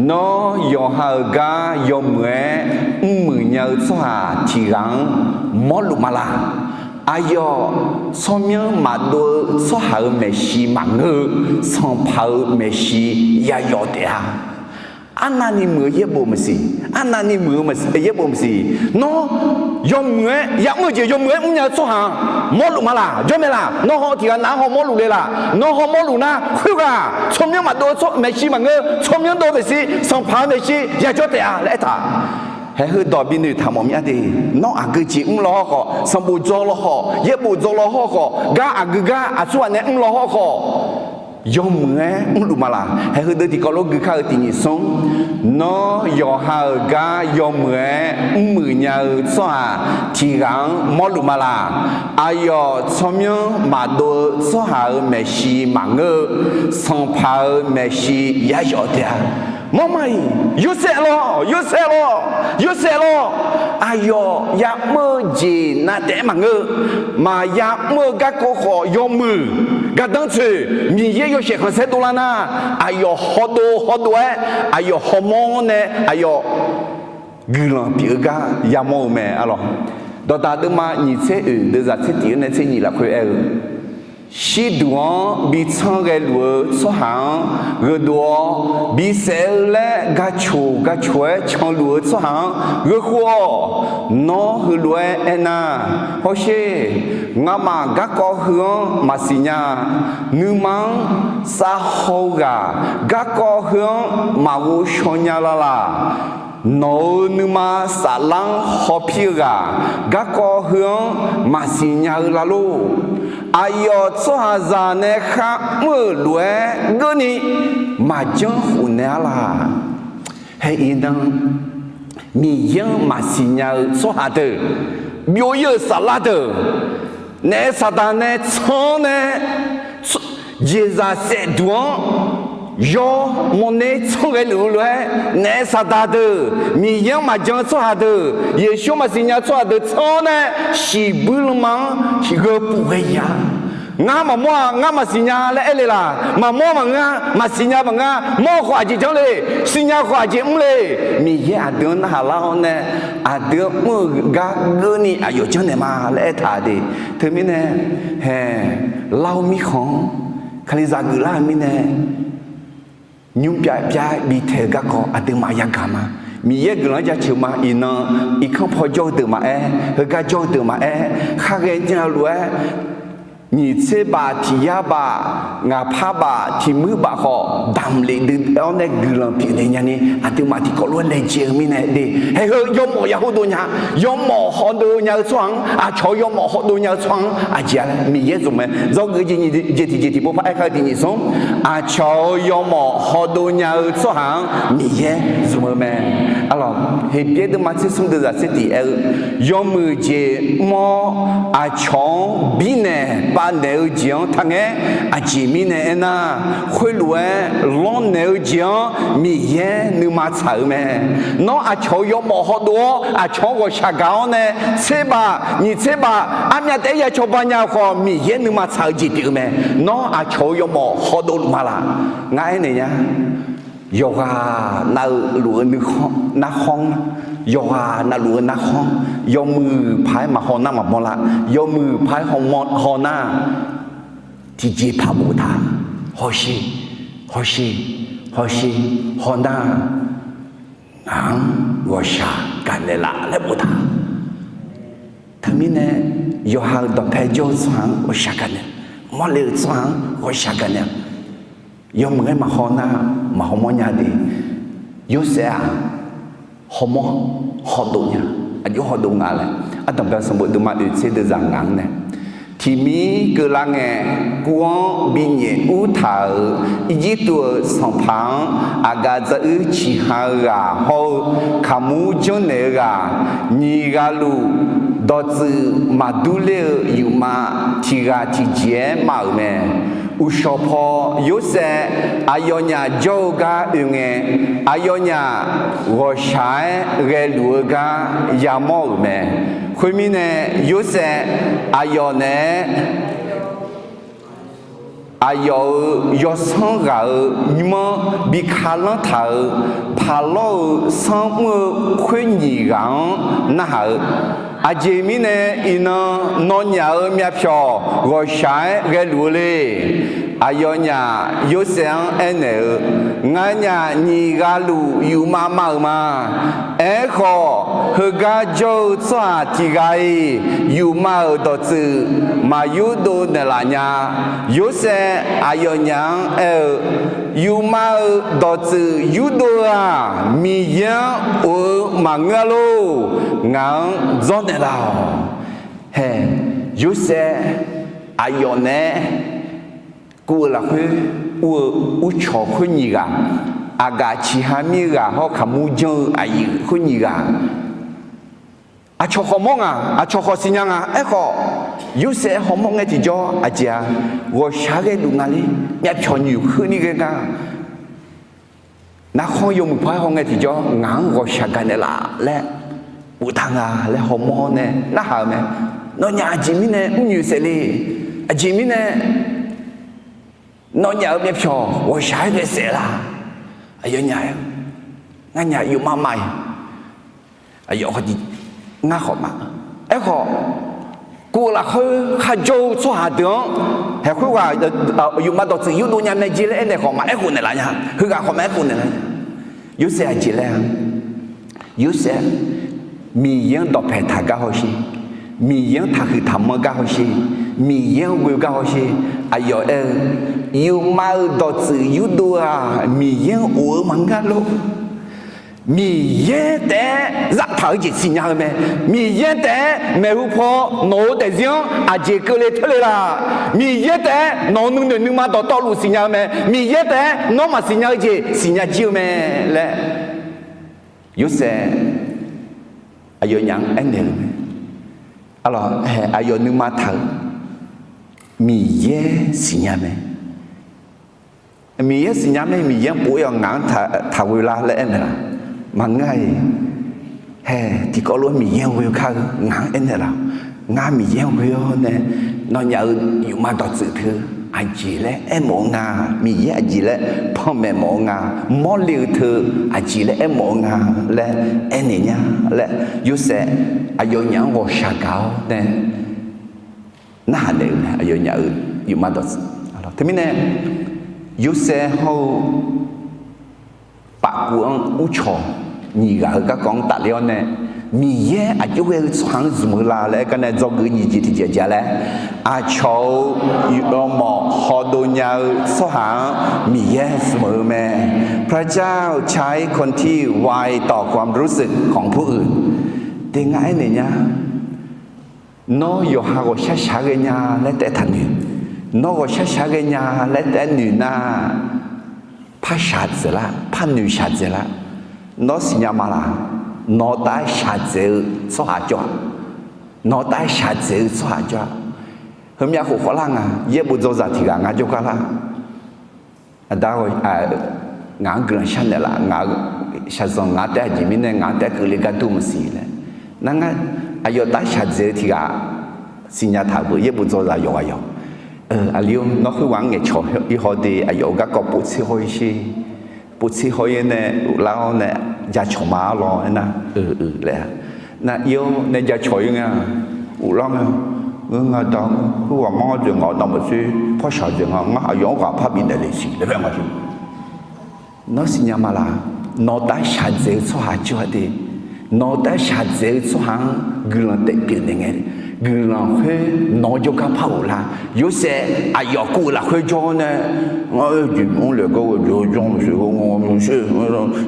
nawr yawqha-euq gar yawmuiq-aer mrmuiq nya-eu tsawrhaq tiq ghaq-anr mawrluf ma laq? Aqyawf tsawrmyanr maqdov-eu tsawrhaq-euq maeqshi maqngeur-eu, Sanqpaq-euq maeqshi yayawf taef-a. Arnavni muiq-eu yaerbof maqsiq, arnavni muiq-eu yaerbof maqsiq. Nawr yawmuiq-aer ya'mr-eu jeq yawmuiq-aer mrnya-eu tsawrhaq-anr mawrluf ma laq? Jawr mae laq? Nawr haw tiq ghaq nav-anr haw mawrluf le laq? Nawr haw mawrluf nar, khoerghaq tsawrmyanr maqdov-eu maeqshi maqngeur, tsawrmyanr dov-eu maeqshi, Sanqpaq-euq maeqshi yajawr taef-a laer aertaq. Haeq heudawq binoeq taq mawf myav de. Nawr aqgeu jeq mr law hawr khawf, sanqbof dzaw law khawf, yaerbof dzaw law hawr khawf, gar aqgeu gar aqsurghaq nae mr law hawr khawf, yawmuiq-aer mrluf ma laq? Haeq heudeuq tiqkawv lof gui kar-eu tiq nyiq smr, nawr yawqha-euq gar yawmuiq-aer mrmuiq nya-eu tsawrhaq tiq ghaq-anr mawrluf ma laq? Aqyawf tsawrmyanr maqdov-eu tsawrhaq-euq maeqshi maqngeur-eu, sanqpaq-euq maeqshi yaryawf taef-a. Mawrma-iq, Yorsaev lawr, Yorsaev lawr, Yorsaev lawr. Aqyawf ya'mr-eu jeq nav taef-aer maqngeur-eu, maqya mr-eu garkawv khawf yawmuiq, gardanr tsoeq, Miqyaer yawshaef khanqsaer dovlar nar, aqyawf hawdov hawdov-aer, aqyawf hawmawr nae aqyawf guiqlanq pyeuf-eu gar yamawr-eu mae arlawq. Dawqdaq deuvma nyiq tser oeq deuvzaq tser tiq-anr nae tser nyiq lafkhoer aer-eu, shirduq-anr bi tsanr ghaeluf-eu tsawrhaq-anr gheudov-awr, bisaef-eu laer gaqcoq gaqcoq-aer canluf-eu tsawrhaq-anr gheukhof-awq. Nawr heulof-aer aernar, hawsher, ngamaf garkawv heu-anr maqsiq nya-a. Nuima-anr savhaw-eu ghaq garkawv heu-anr maqghovshaw nya la laq? Nawq-euq nuima saflar-anr hawpir-eu ghaq garkawv heu-anr maqsiq nya-eu la lor? Aqyawf tsawrhaqzaq nae kharmr-euq lof-aer geurni maqjanr khofnaeq-ar laq? Hae iqnan, Miqyaer-anr maqsiq nya-eu tsawrhaq deuq, byov-ir-euq saflar deuq, naef saqdaq nae tsanr-awr nae, jeqzaq saefduq-anr yawmawr nae tsanr ghaeluf-eu lof-aer, naef saqdaq deuq, Miqyaer-anr maqjan-eu tsawrhaq deuq, Yeqsur-anr maqsiq nya-eu tsawrhaq deuq tsanr-awr nae shiqbuir lanma-anr gheu puf ghae-ir-a. Ngar maqmawr-aq, ngar maqsiq nya laer aer le laq? Maqmawr maqngeur-a. Maqsiq nya maqngeur-a. Mawr-eu khawf aqjeq janr le. Siqnya khawf aqjeq mr le. Miqyaer aqdui-anr narhaq lar-awr nae, aqdui-anr mr-eu gar geurni aqyawf janrnaeq ma laer aertaq de. Teumirnae, hae, lar-eu mirkhanq-anr, Kalizaq geuflar-euq mirnae, nymr pyav pyav bitaeq-eu garkawv aqduimaf yagaq ma. Miqyaer guiqlanq-anr jaceuq ma. Iqnan, irkanr paw jawr-eu deuq maqaer, heugar jawr-eu deuq maqaer, khar ghaenya-eu lof-aer, nyiq tser baf tiq yar baf, ngaq par baf tiq muir baf khawf, damq lef dui-awr nae guiqlanq pyeufnaeq nyani, aqduimaf tiqkawv lof-aer laejae-eu mirnae de. Hae heu yawmawf ya hawdov nya, yawmawf hawdov nya-eu tsawrhaq-anr, aqcawq-eu yawmawf hawdov nya-eu tsawrhaq-anr aqjeq-a laer Miqyaer zmq mae. Dzawgeuf jeq tiq jeq tiq jeq tiqpov par aer kar-eu tiq nyiq smr, aqcawq-eu yawmawf hawdov nya-eu tsawrhaq-anr Miqyaer zmq-eu mae. Arlawq, Heqbyaer deuvma tser smr deuvzaq tser tiq aer-eu, yawmuiq jeq mr-awr aqcawq-anr birnaeq pavnaeq-eu jeq-anr taqngaer. Aqjeq mirnae aernar, khoerlof-aer lanrnaeq-eu jeq-anr Miqyaer nuima tsaq-euq mae. Nawr aqcawq-eu yawmawf hawdov-awr aqcawq-anr ghawqshaq gaq-awr nae tser baf nyiq tser baf armyav taef-aer ya cawba nya-eu khawf, Miqyaer nuima tsaq-eu jeq pyeuf-eu mae. Nawr aqcawq-eu yawmawf hawdov luf ma laq? Ngar aernaeq nya. Yawqghaq navluf-eu narkhanr, yawqghaq navluf-eu narkhanr, yawmuiq paq-aer maqhaw nar maqmawr lar. Yawmuiq paq-aer haw nar, tiqjeqpaq boftaq, hawsher, hawsher, hawsher, haw nar, ngaq-anr ghawqshaq gaqnaeq laf laer boftaq. Teumirnae, yawqha-euq dawqpae jawr-eu tsawrhaq-anr ghawqshaq gaqnaeq, mawrle-euq tsawrhaq-anr ghawqshaq gaqnaeq, yawmuiq-aer maqhaw nar, maqhaw mawr nya de. Yorsaev-aq, hawmawr hawdov nya, aqjox hawdov nga laer. Ardanqbae sanqbof deuvma oeq tser deuvzaq ngaq-anr nae, tiqmir keuvlar ngae, kuv-anr binyaef ur taq-euq Irjirtuv-euq sanqpaq-anr aqgaf dzaruir ciqha-eu ghaq hawr-eu kaqmur janrnaeq-eu ghaq, nyiq ghaq luf dawqtsuif maqdur ler-eu yufma tiq ghaq tiqjeq-aer mav-euq mae. Uqshawq paw Yorsaev aqyawfnyaf jawr-eu gar oe ngae, aqyawfnyaf ghawqshaq-aer ghaeluf-eu gar yamawr-euq mae. Khoermirnae, Yorsaev aqyawf naeq-aer aqyawf-euq yawsanr ghaq-euq nymr-anr bi kalanr taq-euq paqlawr-eu sanrmr-eu khoer nyiq ghaq-anr narhaq-eu, Aqjeq mirnae iqnan nawnyaf-euq myavpyawq ghawqshaq-aer ghaeluf-eu le. Aqyawfnyaf Yorsaev-anr aernaeq-eu, Nganyaf nyiq ghaq luf yufma mav-euq ma. Aerkhawf, heugar jawr-eu tsawrhaq tiq ghaq-iq yufma-euq dawqtsuif maq yurdov naeqlaf nya. Yorsaev aqyawfnyaf-anr aer-eu, Yufma-euq dawqtsuif yurdov-eu-aq, Miqyaer-anr of-eu maqngeur-a lor. Ngaq-anr dzawrnaeq laf-awq. Hae, Yorsaev aqyawf naeq-aer Kuv-euq lafkhoer ur-eu, ur cawq khoer nyiq ghaq, aqgaf ciqha mir ghaq hawr kaqmur janr-eu aqyuif khoer nyiq ghaq, aqcawq khawf mawr nga, aqcawq khawf siqnya nga. Aerkhawf, Yorsaev hawmawr ngae tiqjawr aqjeq-a, ghawqshaq-aer ghaeluf nga ler, myavpyawq nyoeq kheurni ghae nga. Narkhanr yawmuiq par-aer haw ngae tiqjawr ngaq-anr ghawqshaq gaqnaeq laf laer boftaq nga laer hawmawr nae narhaq-eu mae. Nawnyaf aqjeq mirnae mrnyoeq saef le. Aqjeq mirnae nawnyaf-euq myavpyawq ghawqshaq-aer ghae saef la? Aqyawfnyaf aer, nganyaf yufmav mav-iq, aqyawf ngar khawf ma. Aerkhawf, kuv-euq lafkhoer kharjawr-eu tsawrhaq deuq-anr haeq khoerghaq yufmav dawqtsuif yurdov nya mae jeq laer aernaeq khawf maqaer khof naeqlaf nya. Heughaq khawf maqaer khof naeqlaf nya. Yorsaev aqjeq laer-a? Yorsaev, Miqyaer-anr dawqpaeq taq gar hawsher, Miqyaer-anr taqhuiq taqmanr gar hawsher, Miqyaer-anr ghoe gar hawsher. Aqyawf aer-eu, yufmav-euq dawqtsuif yurdov-aq Miqyaer-anr of-eu maqngeur lor. Miqyaer taef-aer zaftaq-eu jeq siqnya-eu mae. Miqyaer taef-aer maeqhu paw nawq-euq daefzir-anr aqjeq keuvle teurle la? Miqyaer taef-aer nawq-euq nuinoeq nuima dawqtawvluf siqnya-eu mae. Miqyaer taef-aer nawr maqsiqnya-eu jeq siqnya jir-eu mae laer Yorsaev aqyawfnyaf-anr aernaeq-eu mae. Arlawq, aqyawf nuima taq-euq Miqyaer siqnya mae. Miqyaer siqnya mae, Miqyaer-anr pov-ir-awq ngaq-anr taqghoe lar laer aernaeq laf? Maqngeur-a-iq. Hae, tiqkawv lof-aer Miqyaer-anr ghoe kar-eu ngaq-anr aernaeq laf? Ngar Miqyaer-anr ghoe-awr nae nawnyaf-euq yufmav dawqtsuif teu aqjeq laer aermawf-eu nga. Miqyaer aqjeq laer panmaeq mawf-eu nga. Mawrle-eu teu aqjeq laer aermawf-eu nga laer aernaeq nya laer Yorsaev aqyawfnyaf-anr ghawqshaq gaq-awr nae narhaq naeq-eu mae. Aqyawfnyaf-euq yufmav dawqtsuif teumirnae Yorsaev hawr-eu pafkuv-anr ur cawq nyiq ghaq-eu garkawv-anr tafler-awr nae, Miqyaer aqjox ghae-eu tsawrhaq-anr zmq-eu la laer aer gar nae dzawgeuf nyiq jeq tiqjeq jeq laer, aqcawq-euq yawmawf hawdov nya-eu tsawrhaq-anr Miqyaer zmq-eu mae. พระเจ้าใช้คนที่ไวต่อความรู้สึกของผู้อื่น Te ngar aernaeq nya. Nawr yawqha ghawqshaq shaq-aer ghae nya laer taef taqnoeq. Nawr ghawqshaq shaq-aer ghae nya laer taef-aer noeq nar, par shaqdzaeq lar, par noeq shaqdzaeq lar. Nawr siqnya ma laq? Nawq-eu taef-aer shaqdzaeq-eu tsawrhaq jawr-aq, nawq-eu taef-aer shaqdzaeq-eu tsawrhaq jawr-aq. Heumyav khof khawf lar nga. Yaerbof dzawzaq tiq ghaq ngar jawrgar lar. Aqda, ngaq-anr guiqlanq sharnaeq laf, ngaq shaqzanq ngaq-anr taef-aer aqjeq mirnae ngaq-anr taef-aer keuvle gar dur maqsiq laer. Nar ngar aqyawf taef-aer shaqdzaeq-eu tiq ghaq siqnya taq beu. Yaerbof dzawzaq yawqghaq yawq. Aqli-or, nawr khoerghaq-anr ngaeqcawq-ir haw de, aqyawf-euq garkawv povtser haw-ir sher. Povtser haw-ir nae lar-awr nae jacawq ma-ar lawr aernar, eu laer-a. Nar ir-awr nae jacawq-ir nga. Uvlanr-eu, ngeur nga da, khoerghaq mar dzaeq ngaq-awr navmaqtser par shaqdzaeq nga. Ngar aqyawf-anr ghaq par bifnaeq le siq laer aer nga. Nawr siqnya ma laq? Nawq-eu taef-aer shaqdzaeq-eu tsawrhaq jawr-a de. Nawq-eu taef-aer shaqdzaeq-eu tsawrhaq-anr guiqlanq taef pyeuf naeq ngae, guiqlanq khoer nawq-anr jawrgar par ghoflar. Yorsaev aqyawf kuv-eu lafkhoer jawr-awr nae, ngar jeq mr laeq gar ghae jeq janr maqsiq,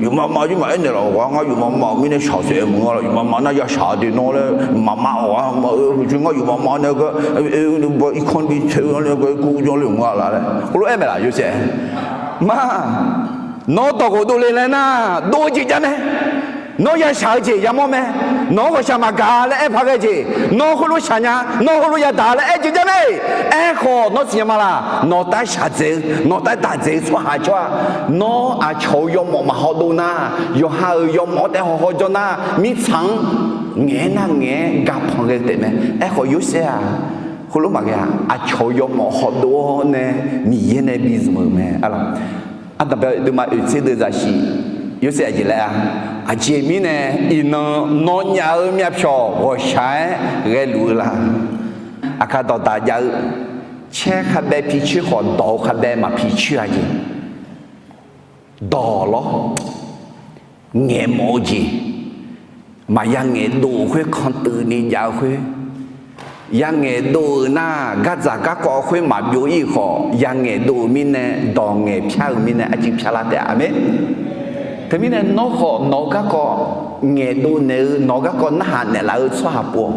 yufmav mav jir maqaer naeq laf-awq ghaq, ngar yufmav mav-euq mirnae shaqsaef maqngeur laf, yufmav mav nar ya shaq de nawr laer, maqmav awq-a, maqoe, ngar yufmav mav nae gar, irkanr bi tae-eu nae gar kur janr le maqngeur laf laer heulof-aer mae laf Yorsaev? Ma, nawr dawq ghofdov le laer nar, dov-eu jeq jar mae. Nawr ya shaq-eu jeq yamawr mae. Nawq-anr ghawqshaq maqgaq laer aer paq ghae jeq, nawr heulof shaq nya, nawr heulof yadaq laer aer jeq jar mae. Aerkhawf nawr siqnya ma laq? Nawq-eu taef-aer shaqdzaeq-eu, nawq-eu taef-aer daqdzaeq-eu tsawrhaq jawr-a. Nawr aqcawq-euq yawmawf maqhaw dov nar, yawqha-euq yawmawf-anr taef haw haw jawr nar, mirtsaq-anr ngaeq-aer nar ngaeq-aer ga panq ghae taef mae. Aerkhawf Yorsaev-aq, heulof maqghae-a. Aqcawq-euq yawmawf haw dov-awr nae Miqyaer nae bi zmq-euq mae. Ardanqbae deuvma oeqtser deuv zaqsiq, Yorsaev aqjeq laer-a? Aqjeq mirnae iqnan nawnyaf-euq myavpyawq ghawqshaq-aer ghaeluf-eu la? Aqkar dawqdaq jav-eu, caer kharbaev pi coer khawf dawq-eu kharbaev maqpi coer-a jeq. Dawq lawr, ngaeqmawf-eu jeq, maqya ngaeqdov-euq khoer kanteuvni jav-eu khoer, ya ngaeqdov-euq nar gardzaq garkawv khoer maqbyov-ir khawf, ya ngaeqdov-euq mirnae, dawq ngaeq pyar-eu mirnae arcuiv pyar lar taef-a. Aqmeq. Teumirnae nawr khawf nawq-eu garkawv ngaeqdov naeq-eu, nawq-eu garkawv narhaq naeqlaf-eu tsawrhaq pov-awq.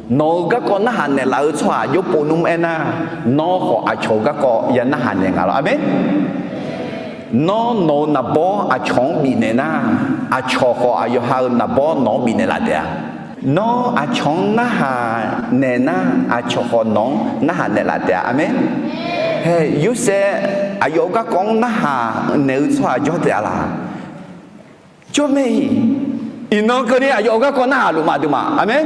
Nawq-euq garkawv narhaq naeqlaf-eu tsawrhaq jawr pov nmr aernar, nawr khawf aqcawq-euq garkawv ya narhaq naeq nga lawr. Aqmeq. Nawr nawq-euq naqbawr aqcawq-anr bifnaeq nar, aqcawq khawf aqyawf ha-euq naqbawr nawq-anr bifnaeq laf taef-a. Nawr aqcawq-anr narhaq naeq nar, aqcawq khawf nawq-anr narhaq naeq laf taef-a. Aqmeq. Hae, Yorsaev aqyawf-euq garkawv-anr narhaq naeq-eu tsawrhaq jawr taef-a laq? Jawr mae-iq. Iqnan keuvni aqyawf-euq garkawv narhaq luf ma aqduimaf. Aqmeq.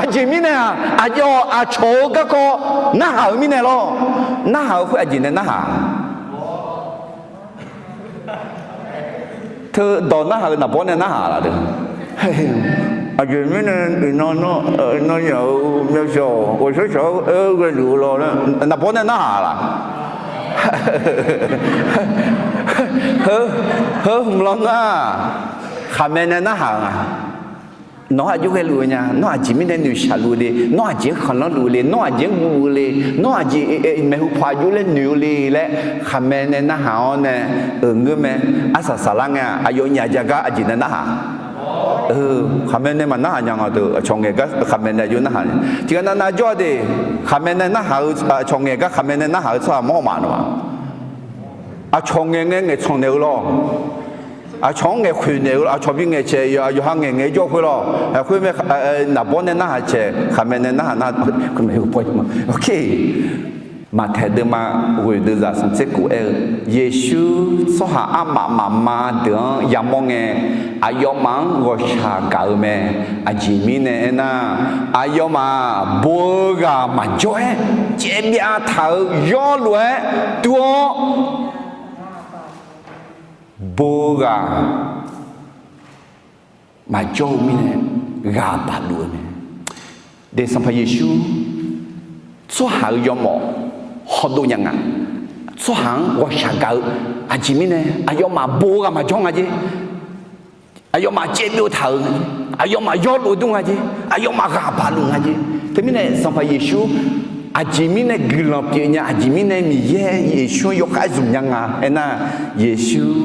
Aqjeq mirnae-aq, aqyawf aqcawq-euq garkawv narhaq-eu mirnae lawr. Narhaq-eu khoer aqjeq nae narhaq Teu dawq narhaq-eu naqbawr nae narhaq laf de. Aqjeq mirnae iqnan nawr, nawr yaf-euq myavshaw-awq, ghawqshawr shawq-awr aer-eu ghaeluf-eu lawr laer naqbawr nae narhaq laf? Heu, heu hmq lawr nar, khaqmae nae narhaq-eu nga. Nawq-anr aqjox ghaeluf-eu nya, nawr aqjeq mirnae noeqshaq luf-eu le, nawr aqjeq-anr khanqlanr luf-eu le, nawr aqjeq-anr guv-eu le, nawr aqjeq maeqhu paw aqjox laer noeq-eu le laer, khaqmae nae narhaq-awr nae, euq ngeur mae. Arsaq saqlar ngae-aq, aqyawf nyaf ja gar aqjeq nae narhaq. Khaqmae nae maqnarhaq nya nga deuq, aqcawq ngaeq gar khaqmae nae aqjox narhaq. Tiqghaq navnav jawr-a de, khaqmae nae narhaq-eu, aqcawq ngaeq gar khaqmae nae narhaq-eu tsawrhaq mawr maf nawq-aq. Aqcawq ngaeq ngae ngaeqtsanq naeq-eu lawr. Aqcawq-anr ngaeq khoeq naeq-eu lawr, aqcawq bi ngaeq caeq, yawqha ngaeq ngae jawr khoer lawr. Khoer mae, naqbawr nae narhaq caeq, khaqmae nae narhaq nar, Maqtaeq deuvma ghoeq deuvzaq smq tser kof aer-eu, Yeqsur tsawrhaq armaf mafma deuq-anr yamawr ngae, aqyawfmaf-anr ghawqshaq gaq-eu mae. Aqjeq mirnae aernar, aqyawfmaf bo-eu ghaq maqjawr-aer, caevbyav taq-euq yawrlof-aer dur-awr, bo-eu ghaq maqjawr-eu mirnae ghaq baq luf-eu mae. De Sanqpaq Yeqsur tsawrhaq-euq yawmawf hawdov nya nga. Tsawrhaq-anr ghawqshaq gaq-eu, aqjeq mirnae aqyawfmaf bo-eu ghaq maqjawr nga jer. Aqyawfmaf caevbyov taq-euq nga jer. Aqyawfmaf yawrlof dur nga jer. Aqyawfmaf ghaq baq luf nga jer. Teumirnae Sanqpaq Yeqsur aqjeq mirnae guiqlanq pyeuf nya, aqjeq mirnae Miqyaer Yeqsur-anr yawkhav zmq nya nga aernar, Yeqsur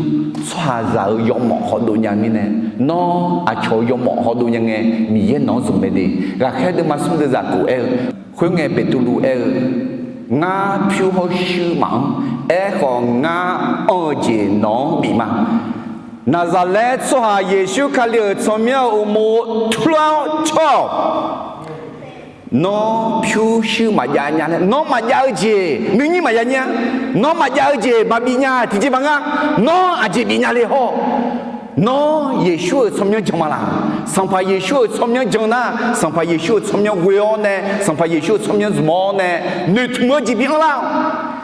tsawrhaqzaq-euq yawmawf hawdov nya mirnae, nawr aqcawq-euq yawmawf hawdov nya ngae, Miqyaer nawq-anr zmq mae de. Ghaqkhaer deuvma smr deuvzaq kof aer-eu, khoerngae Beqtuvluv aer-eu, Ngar pyur hawr shuir maqanr. Aerkhawf, ngar anr-eu jeq nawq-anr bif ma. Naqzaqlaer tsawrhaq Yeqsur Kali-euq tsawrmyanr-euq uqmov turlar-awr cawr-awq. Nawr pyur shuir maqjav nya laer, nawr maqjav-eu jeq nuinyir maqya nyir-a. Nawr maqjav-eu jeq maqbif nya tiqjeq maqngeur-a. Nawr aqjeq bif nya le hawr. Nawr Yeqsur-euq tsawrmyanr jan ma laq? Sanqpaq Yeqsur-euq tsawrmyanr jan nar, Sanqpaq Yeqsur-euq tsawrmyanr ghoe-awr nae, Sanqpaq Yeqsur-euq tsawrmyanr zmq-awr nae, noeqtmq-eu jeq bi anr lar-awq.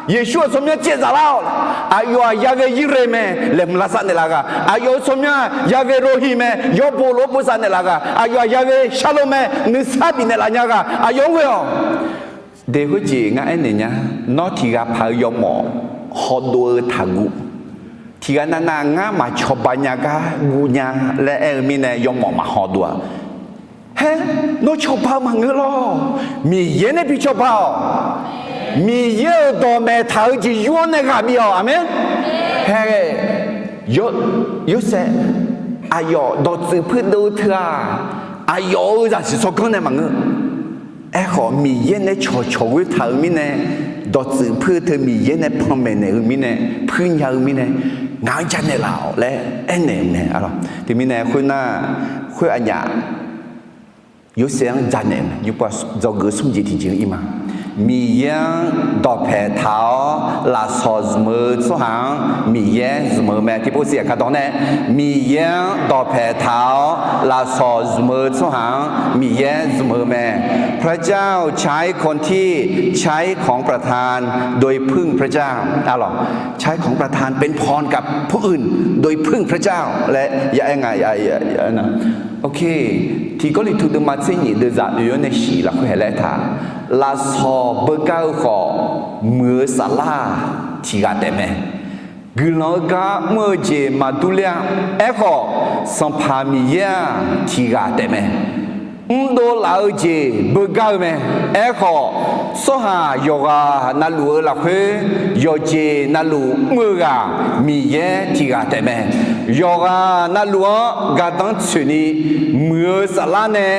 Yeqsur-euq tsawrmyanr caevzaf lar-awq. Aqyawf-aq yaghae Yirlaeq mae laer hmq lavsav naeqlaf ghaq, aqyawf-euq tsawrmyanr-aq yaghae Rohi mae, yawrbo lof-aer bosav naeqlaf ghaq, aqyawf-aq yaghae Sharlo mae, nuisar bifnaeq laf nya ghaq, aqyawf-anr ghoe-awq. De khoerjeq ngar aernaeq nya, nawr tiq ghaq paq-eu yawmawf hawdov-eu taqguv. Tiq ghaq navnav ngar maqcawba nya gar guv nya laer aer-eu mirnae yawmawf maqhawdov-a. Haer, nawr cawba-eu maqngeur lawr. Miqyaer nae bi cawba-awq. Miqyaer-euq dawqmaeq taq-eu jeq yur-awr nae ghaq bif-awq. Aqmeq. Haer, Yorsaev, aqyawf dawqtsuif puirdov-eu teu-aq, aqyawf-euq zaqsiq tsawrganr nae maqngeur. Aerkhawf, Miqyaer nae cawqcawq ghoer taq-euq mirnae, dawqtsuif puir-eu teu Miqyaer nae panmaeq naeq-eu mirnae, puir nya-eu mirnae, ngaq-anr janaeq laf-awq laer aernaeq-eu mae. Teumirnae khoernar, khoer aqnyaf Yorsaev-anr janaeq-eu mae. Yawqpov dzawgeuf smr jeq tiqjeq-anr ir ma. Miqyaer-anr dawqpaeq taq-awr lafsawq zmq-eu tsawrhaq-anr Miqyaer zmq-eu mae. Tiqpov siq aqkar dawq nae, Miqyaer-anr dawqpaeq taq-awr lafsawq zmq-eu tsawrhaq-anr Miqyaer zmq-eu mae. พระเจ้าใช้คนที่ใช้ของประทานโดยพึ่งพระเจ้า ใช้ของประทานเป็นพรกับผู้อื่นโดยพึ่งพระเจ้า laer ya aer nga. Ok, tiq Gawrliqtu deuvma tser nyif deuvzaq oe-awr nae shif lafkhoer haeq laer aertaq, lafsawq beugar-eu khawf, muiq-eu saflar-aq tiq ghaq taef mae. Guiqlanq-eu gar mr-eu jeq maqdur ler-a. Aerkhawf, Sanqpaq Miqyaer-aq tiq ghaq taef mae. mrdov laf-eu jeq beugar-eu mae. Aerkhawf, tsawrhaq yawqghaq navluf-eu lafkhoer, yawqjeq navluf mr-eu ghaq Miqyaer tiq ghaq taef mae. Yawqghaq navluf-anr gardanr tsoeqni muiq-eu saflar nae,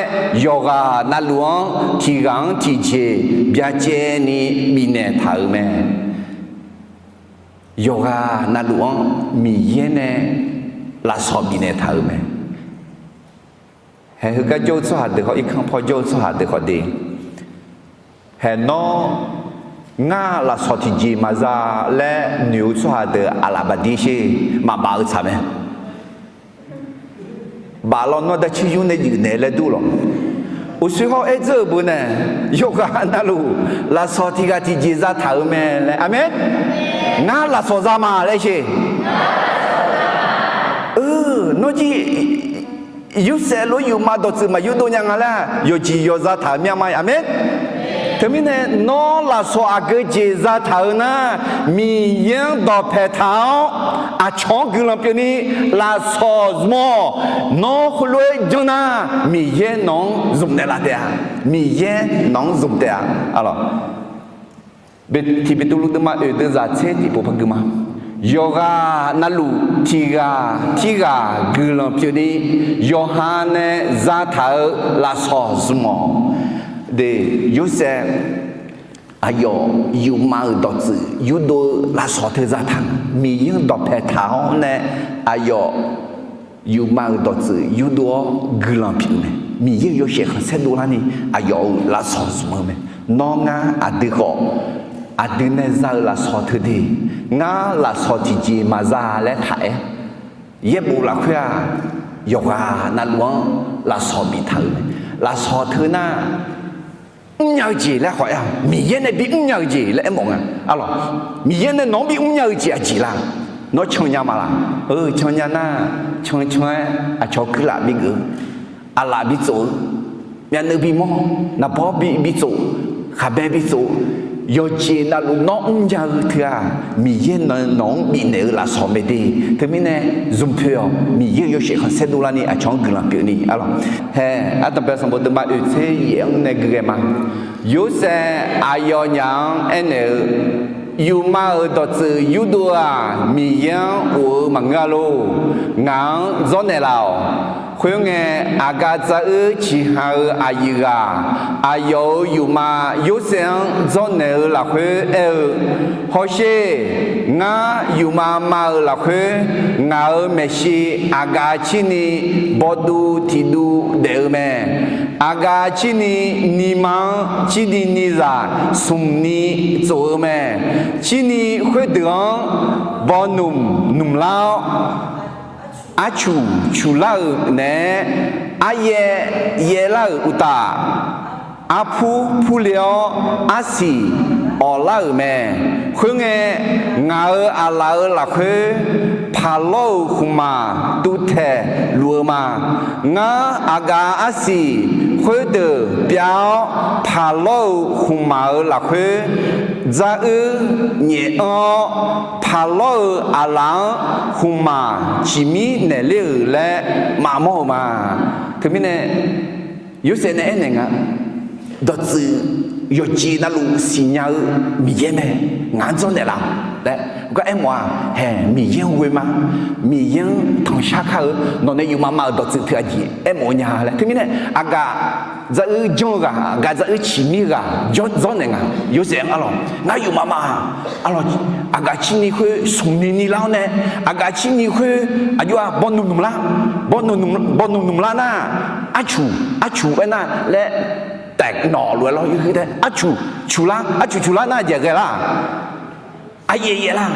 yawqghaq navluf-anr tiq ghaq-anr tiqjeq byacaevni bifnaeq taq-euq mae. Yawqghaq navluf-anr Miqyaer nae lafsawq bifnaeq taq-euq mae. Haeq heugar jawr-eu tsawrhaq deuq khawf, irkanr paw jawr-eu tsawrhaq deuq khawf de, haeq nawr ngar lafsawq tiqjeq maqza laer noeq-eu tsawrhaq deuq aqlaf baqdir sher, maqbaf-eu tsaq mae. Baf lawnmr darcir yur nae juif naeq laer dur lawq. Uqshoe hawr-aer dzeur-euq beu nae, yawqghaq navluf lafsawq tiq ghaq tiqjeq zataq-euq mae laer. Aqmeq. Ngar lafsawq za ma laer sher. Nawr jir Yorsaev lof-aer yufmav dawqtsuif maq yurdov nya nga laer yawqjeq yawqza taq-euq myav ma. Aqmeq. Teumirnae nawr lafsawq aqgeu jeq zataq-eu nar, Miqyaer-anr dawqpae taq-awr aqcawq-anr guiqlanq pyeufni lafsawq zmq-awq. Nawr heulof-aer janr nar, Miqyaer nawq-anr zmq naeqlaf taef-a. Miqyaer nawq-anr zmq taef-a. Alawq, tiq Beqtuvluv deuvma oeq deuvzaq tser tiqpov par gui ma. Yawqghaq navluf tiq ghaq tirghaq guiqlanq pyeufni, yawqha nae zataq-eu lafsawq zmq-awq. De, Yorsaev aqyawf yufmav-euq dawqtsuif yurdov-eu lafsawq teu zataq, Miqyaer-anr dawqpae taq-awr nae, aqyawf yufmav-euq dawqtsuif yurdov-awr guiqlanq pyeuf-eu mae. Miqyaer-euq yawshaef khanqsaer dovlarni aqyawf-euq lafsawq zmq-eu mae. Nawr ngar aqdui khawf, aqdui nae za-eu lafsawq teu de, ngar lafsawq tiqjeq maqza laer taq-aer, yaerbof lafkhoer-aq, yawqghaq navluf-anr lafsawq biftaq-euq mae. Lafsawq teu nar, mrnya-eu jeq laer khawf-aer-aq, Miqyaer nae bimrnya-eu jeq laer aermawf nga. Alawq, Miqyaer nae nawq-anr bimrnya-eu jeq aqjeq la? Nawr cannya ma laq? Eu, cannya nar, cancan-aer aqcawq kuirlaf bigeuf-eu, aqlaf bitsof-eu, myavnuiv bimawr, naqbawr bi bitsof, khaqbae bitsof, yawqjeq navluf nawr mrnya-eu teu-aq, Miqyaer nae nawq-anr bifnaeq-eu lafsawq mae de. Teumirnae zmqpoeq-awq. Miqyaer-euq yawshaef khanqsaer dovlarni aqcawq-anr guiqlanq pyeufni. Alawq, haeq Ardanqbae sanqbof deuvma oeq tser yaef-anr nae gui ghae ma. Yorsaev aqyawfnyaf-anr aernaeq-eu, yufmav-euq dawqtsuif yurdov-eu-aq, Miqyaer-anr of-eu maqngeur-a lor. Ngaq-anr dzawrnaeq laf-awq. Khoerngae, aqgaf dzaruir ciqha-eu aqyuif ghaq aqyawf-euq yufmav Yorsaev-anr dzawrnaeq-eu lafkhoer aer-eu, Hawsher, ngar yufmav mav-euq lafkhoer ngaq-euq maeqshi aqgaf cirni bawduv tiqduv daef-eu mae. Aqgaf cirni nima-anr cirni nizaq smq ni tsof-eu mae. Cirni khoerdeuq-anr bawnoeq noeqlar-awr, arcuq cuqlar-euq naeq-aer, aryaev yaevlar-euq uqtaf, arpur purle-awr arsiq awqlar-euq mae. Khoerngae, ngaq-euq aqlaf-euq lafkhoer paqlawr-euq khmqmaq tuvtaeq luf-eu ma. Ngar aqgaf arsiq khoerdeuq pyav-awr, paqlawr-euq khmqmaq-euq lafkhoer dzaruir nyaef anr-awr, paqlawr-euq aqlaf-anr khmqmaq ciqmir naeqler-euq laer maqmawr-eu ma. Teumirnae, Yorsaev nae aernaeq nga, dawqtsuif yawqjeq navluf siqnya-eu Miqyaer mae, ngaq-anr dzawrnaeq laf-awq laer gar aermawf-aq, haeq Miqyaer-anr ghoe ma. Miqyaer-anr tanqshar kar-eu nawq nae yufmav mav-euq dawqtsuif teu aqjeq aermawf-eu nya laer. Teumirnae aqgaf dzaruir janr-eu ghaq, aqgaf dzaruir ciqmir ghaq dzawrnaeq nga. Yorsaev-anr arlawq, ngar yufmav mav-aq, arlawq, aqgaf cirni khoer smq ni nilar-awr nae, aqgaf cirni khoer aqjox-aq bawnoeq noeqlar, bawnoeq noeqlar nar, arcuq arcuq aernar laer taef nawq lof-aer lawr yurhuir tae, arcuq cuqlar, arcuq cuqlar nar aqjeq ghae lar? Aqyaef yaef lar?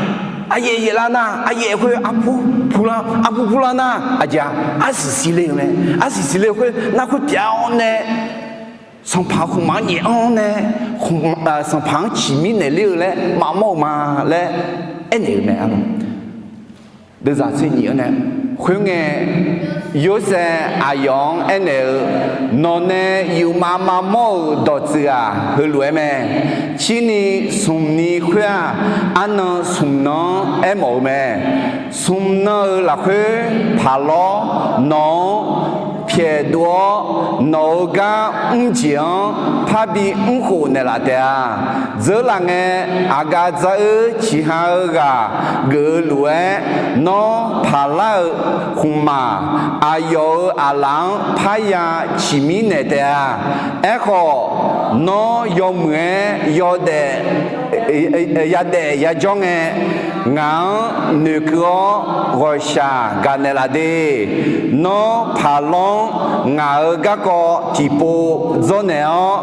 Aqyaef yaef lar nar, aqyaef khoer arpur purlar, arpur purlar nar aqjeq-aq, arsiq siqle-euq mae. Arsiq siqle khoer nar khoer pyav-awr nae, sanqpaq khmqmaq-anr nyaef anr-awr nae, sanqpaq-anr ciqmir naeqler-eu laer maqmawr-eu ma laer aernaeq-euq mae. Deuvzaq tser nyif-anr nae, khoerngae, Yorsaev aqyawf-anr aernaeq-eu, nawq nae yufmav maqmawr-euq dawqtsuif-aq heulof-aer mae. Cirni smq ni khoer-aq, arnan smq nan-anr aermawf-eu mae. Smq nan-euq lafkhoer paqlawr nawq-anr shaeqdov-awr, nawq-euq gar mrjeq-anr parbi mrkhof naeqlaf taef-a. Dzeurlaf ngae, aqgaf dzar-eu ciqha-eu ghaq geuf-eu lof-aer, nawr paqlar-euq khmqmaq aqyawf-euq aqlaf-anr parya ciqmir naeq taef-a. Aerkhawf, nawr yawmuiq-aer yawdaef yadaef yajawr ngae, ngaq-anr noeqkeuv-awr ghawqshaq gaqnaeq laf de. Nawr paqlanr ngaq-euq garkawv tiqpov dzawrnaeq-awr,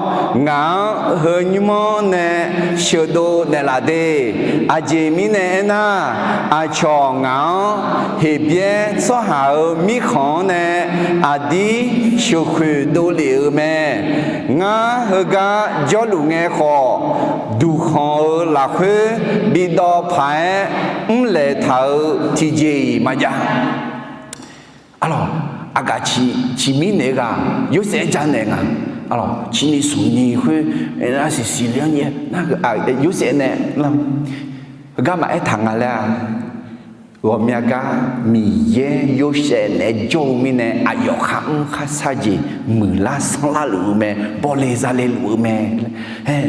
ngaq-anr heu nymr-anr nae sheuqdov naeqlaf de. Aqjeq mirnae aernar, aqcawq ngaq-anr Heqbyaer tsawrhaq-euq mirkhanq-anr nae aqdir sheuqkhoeq dovlef-euq mae. Ngar heugar jawrluf ngae khawf, duqkhanq-euq lafkhoer bidawv paq-aer mrlaeq taq-euq tiqjeq-iq maqjav. Arlawq, aqgaf ciq, ciqmir naeq-eu ghaq Yorsaev-aer janaeq nga. Arlawq, ciqni smqni khoer, nar siqsiq le-anr nyae, Yorsaev nae, heugar maqaer taq nga laer-a. Ghawqmya gar Miqyaer Yorsaev naeq-aer jawr-eu mirnae, aqyawf kharmr kharshar jeq muiqlar sanrlar luf-eu mae, bawle zale luf-eu mae. Aer,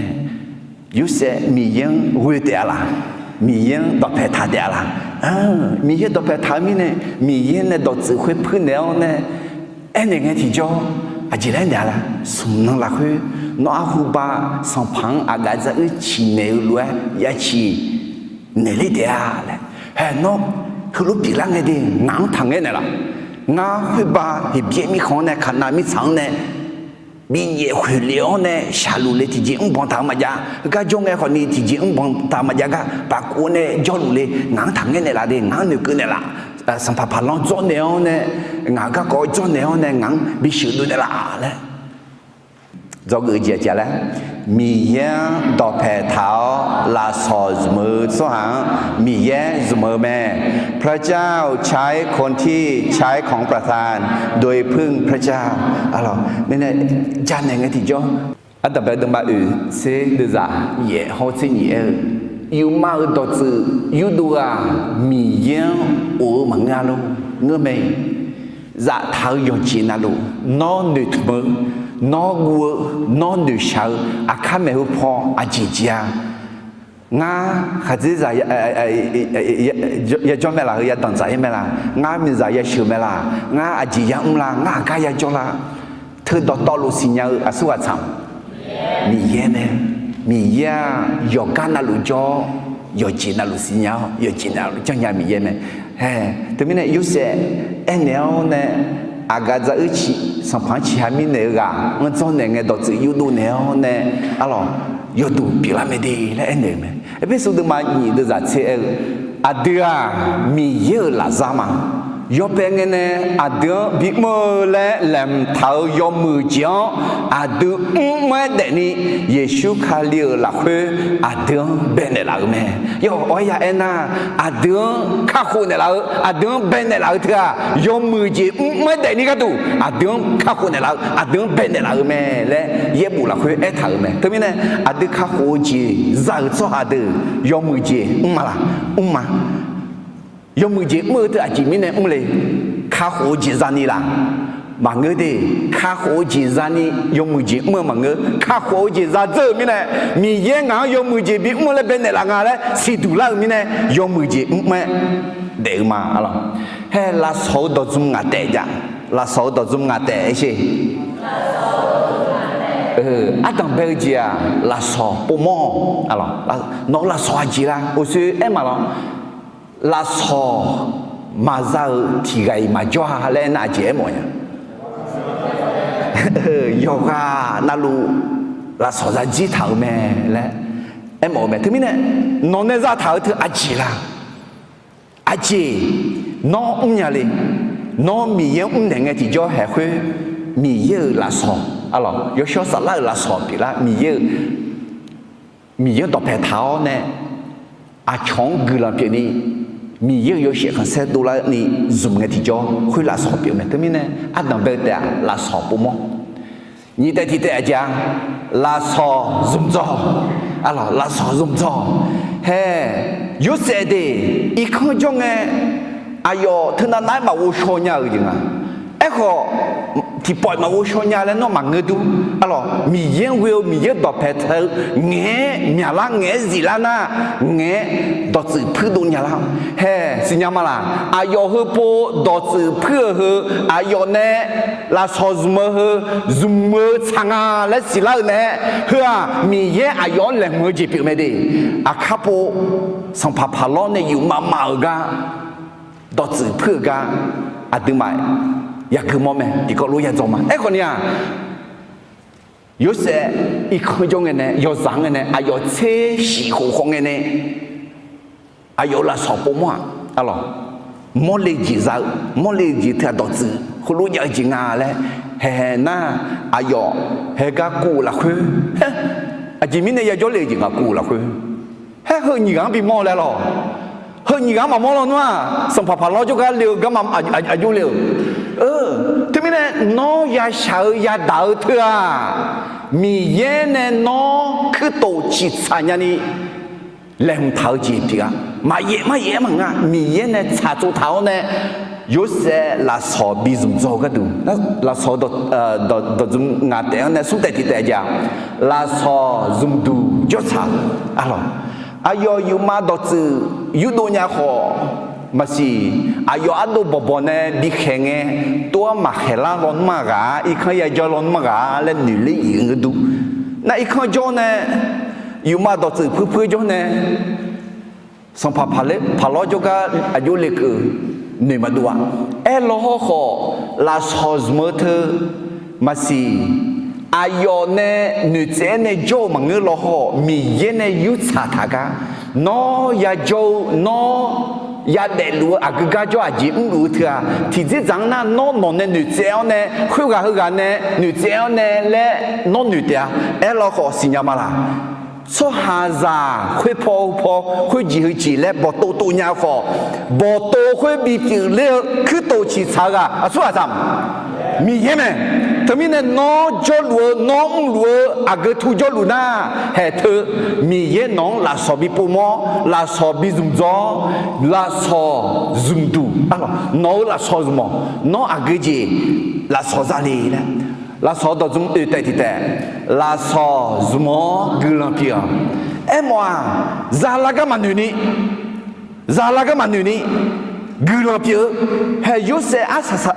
Yorsaev Miqyaer-anr ghoe taef-a laq? Miqyaer-anr dawqpae taq taef-a laq? Miqyaer dawqpae taq-eu mirnae, Miqyaer nae dawqtsuif khoer puirnaeq-awr nae aernaeq ngae tiqjawr, aqjeq laer naeq-a laq? Smq nan lafkhoer nawr arhu ba Sanqpaq-anr aqgaf dzar-ir ciqnaeq-eu lof-aer ya ciq naeq ler taef-a laer. Hae, nawr heulof pyeuflar ngae de, ngaq-anr taqngaer naeqlaf. Ngar khoerba Heqbyaer mirkhanq-anr nae, Kaqnav mirtsaq-anr nae bi nyaef khoeq lef-awr nae shaqluf le tiqjeq mrbanq taq-eu maqjav. Heugar jawr ngae khawfni tiqjeq mrbanq taq-eu maqjav gar paqkov nae jawrluf le. Ngaq-anr taqngaer naeqlaf de, ngaq-anr noeqkeuv naeqlaf. Sanqpaq paqlanr dzawrnaeq-awr nae, ngaq garkawv dzawrnaeq-awr nae ngaq-anr bisheuq dov naeqlaf laer dzawgeuf-eu jeq aqjeq laer, Miqyaer-anr dawqpae taq-awr lafsawq zmq-eu tsawrhaq-anr Miqyaer zmq-eu mae. พระเจ้าใช้คนที่ใช้ของประทานโดยพึ่งพระเจ้า Arlawq, mirnae janaeq ngae tiqjawr, Ardanqbae deuvma oeq tser deuvzaq yaef hawr tser nyiq aer-eu, yufmav-euq dawqtsuif yurdov-aq, Miqyaer-anr of-eu maqngeur-a lor. Ngeur mae. Zaftaq-eu yawqjeq navluf, nawr noeqtmq-eu, nawr guv-eu, nawr noeqshaq-eu aqkar maeqhu paw aqjeq jeq-a. Ngar khaqdzerzaq yajawr mae laf, heu yadanq dzaq-ir mae laf, ngar miqzaq yasheuq mae laf, ngar aqjeq yamr la, ngar aqgar yajawr la, teudawqtawvluf siqnya-eu aqsurghaq tsaq-a. Miqyaer mae. Miqyaer-aq yawqgar navluf jawr-awr, yawqjeq navluf siqnya-awr, yawqjeq navluf janrnya Miqyaer mae. Hae, teumirnae Yorsaev aernaeq-awr nae, aqgaf dzaq-ir ciq, Sanqpaq-anr ciqha mirnaeq-eu ghaq-anr dzawrnaeq ngae dawqtsuif yurdov naeq-awr nae, arlawq, yawduq pyeuflar mae de laer aernaeq-eu mae. Erpersu deuvma nyiq deuvzaq tser aer-eu, aqdui-aq Miqyaer-euq lafzar ma. Yawbae ngae nae aqdui-anr bimr-eu laer laeqhmq taq-euq yawmuiq jeq-anr aqdui mrmr-aer daefni, Yeqsur Kali-euq lafkhoer aqdui-anr baenaeq laf-euq mae. Yawf awr ya aernar, aqdui-anr kakhof naeqlaf-eu, aqdui-anr baenaeq laf-eu teu-aq, yawmuiq jeq mrmr-aer daefni gharduq aqdui-anr kakhof naeqlaf-eu, aqdui-anr baenaeq laf-euq mae laer yaerbof lafkhoer aertaq-euq mae. Teumirnae aqdui kakhof-eu jeq za-euq tsawrhaq deuq yawmuiq jeq mr ma laq? Mr ma. Yawmuiq jeq mr-eu teu aqjeq mirnae mr le? Kakhof-eu jeq zani laq? Maqngeur de. Kakhof-eu jeq zani yawmuiq jeq mr-eu maqngeur. Kakhof-eu jeq zadzeur-euq mirnae, Miqyaer ngaq-anr yawmuiq jeq bimr laer baenaeq laf nga laer siqduq lar-euq mirnae, yawmuiq jeq mrmr-aer daef-eu ma. Arlawq, hae, lafsawq-eu dawqdzm ngaq taef jav. Lafsawq-eu dawqdzm ngaq taef-aer sher. Ardanqbae-eu jeq-aq lafsawq povmawr-awq. Nawq-eu lafsawq aqjeq la? Uqshoe aer ma lawr. Lafsawq maqza-euq tiq ghaq-iq maqjawr-a laer aernar aqjeq aermawf nya? Yawqghaq navluf lafsawq za jir taq-euq mae laer aermawf-eu mae. Teumirnae nawq nae zataq-euq teu aqjeq la? Aqjeq, nawr mrnya le? Nawr Miqyaer-anr mrnaeq ngae tiqjawr haeq khoer, Miqyaer-euq lafsawq, arlawq, yawshawr saflar-euq lafsawq pyeuflar, Miqyaer-euq, Miqyaer-anr dawqpae taq-awr nae aqcawq-anr guiqlanq pyeufni, Miqyaer-euq yawshaef khanqsaer dovlarni zmq ngae tiqjawr khoer lafsawq pyeuf mae. Teumirnae ardanqbae-eu taef-aq lafsawq povmawr. Nyiq taef tiq taef aqjeq-a, lafsawq zmqdzawq. Arlawq, lafsawq zmqdzawq. Hae, Yorsaev de irkanr jawr ngae, aqyawf teunav nav-aer maqghov shaw nya-euq jeq nga. Aerkhawf, tiqpawf maqghov shaw nya laer nawr maqngeur dur. Arlawq, Miqyaer-anr ghoe-eu Miqyaer dawqpae taq-eu ngaeq-aer myaqlar, ngaeq-aer ziflar nar, ngaeq-aer dawqtsuif puirdov nya lar. Hae, siqnya ma laq? Aqyawf heupov dawqtsuif puir-euq heu, aqyawf nae lafsawq zmq-eu heu, zmq-eu tsaq nga laer siqlar-eu nae, heu-aq Miqyaer aqyawf-anr laeqhmq-eu jeq pyeuf mae de. Aqkar pov, sanqpaq Paqlawr nae yufmav mav-euq gar, dawqtsuif puir-euq gar, aqduimaf yagui mawr mae, tiqkawv lof ya dzaw ma. Aerkhawf ni-aq, Yorsaev irkanr jawr ngae nae, yawzaq-anr ngae nae, aqyawf tser shif khof khawf ngae nae, aqyawf-euq lafsawq povmawr-aq, arlawq, mawrle jeq za-eu, mawrle-eu jeq teu-aq dawqtsuif heulof jav-eu jeq nga laer, haeq nar, aqyawf haeq gar kuv-euq lafkhoer, aqjeq mirnae yajawr le-eu jeq nga kuv-euq lafkhoer. Haer heu nyiq ghaq-anr bimawr-eu laer lawq. Heu nyiq ghaq-anr maqmawr lawnmr-aq, sanqpaq Paqlawr jawrgar le-eu garma aqjox le-euq. Teumirnae nawr yashaq-eu yadaq-eu teu-aq, Miqyaer nae nawr kuirtof ciqtsaq nyani laeqhmq taq-eu jeq pyeuf-a. Maqyaef maryaef-aer maqnga, Miqyaer nae tsaqtsov taq-awr nae, Yorsaev lafsawq bi zmq dzaw-eu gharduq, lafsawq dawq, dawq zmq ngaq taef-anr nae smr taef tiq taef jav, lafsawq zmqduq jawrtsaq, arlawq, aqyawf yufmav dawqtsuif yurdov nya khawf maqsiq, aqyawf ardov bawqbawq nae bikhaeq ngae, tov-aer maqkhaeq lar lawnmr-aq ghaq-a, irkanr yajawr lawnmr-aq ghaq-a laer noeq ler-iq-eu dur. Nar irkanr jawr nae, yufmav dawqtsuif puir puir jawr nae, sanqpaq Paqlawr jawrgar aqjox le keuv noeq maqdov-a. Aerlaw hawrkhawf, lafsawq zmq-eu teu maqsiq, aqyawf nae noeqtsaev-aer nae jawr-eu maqngeur law hawr-awq, Miqyaer nae yurtsaq taq gar, nawr yajawr-eu, nawr yadaefluf-eu aqgeu gar jawr aqjeq mrluf-eu teu-aq, tiqdzerdzaq-anr nar nawr nawq nae noeqtsaev-awr nae, khoerghaq heughaq nae noeqtsaev-awr nae laer nawr noeq taef-a. Aerlaw khawf siqnya ma laq? Tsawrhaqzaq khoerpaw heupaw khoerjeq heujeq laer bawqtov tov nya khawf, bawqtov khoer bipyeuf ler-eu kuirtof ciqtsaq-eu ghaq aqsur ghaq tsaq, Miqyaer mae. Teumirnae nawr jawrluf-eu, nawr mrluf-eu aqgeu tu jawrluf nar, haeq teu Miqyaer nawq-anr lafsawq bi povmawr, lafsawq bi zmq dzaw-awr, lafsawq zmqduq, nawq-euq lafsawq zmq-awq, nawr aqgeu jeq lafsawq za le laer. Lafsawq dawq zmq oeq taef tiq taef, lafsawq zmq-awr guiqlanq pyeuf-awq. Aermawf-aq, zalar gar maqnoeq ni, zalar gar maqnoeq ni, guiqlanq pyeuf-eu. Haeq Yorsaev arsaq saq,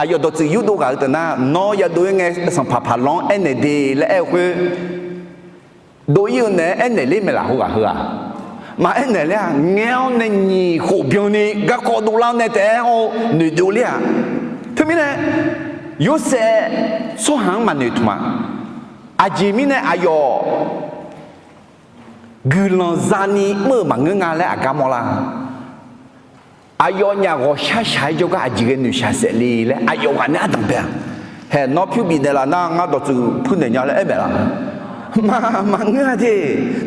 aqyawf dawqtsuif yurdov ghaq-eu teu nar, nawr yadov-ir ngae sanqpaq Paqlawr-anr aernaeq de laer aer-eu khoer, dov-ir-eu naeq-aer aernaeq ler mae laf heughaq heu-aq? Maqaer naeq ler-aq, ngaer-awr nae nyiq khof byanni garkawv dovlar-awr nae taef-aer hawr-eu noeqdov ler-aq. Teumirnae, Yorsaev tsawrhaq-anr maqnoeq tmq-a. Aqjeq mirnae aqyawf guiqlanq zani mr-euq maqngeur nga laer aqgar mawrlar. Aqyawfnyaf ghawqshaq shaq-aer jawrgar aqjeq ghae noeqshaq saef le laer aqyawf ghaq nae ardanq bae-a. Haeq nawr pyur bifnaeq laf nar ngar dawqtsuif puirnaeq nya laer aer maeq laf. Maq, maqngeur-a de.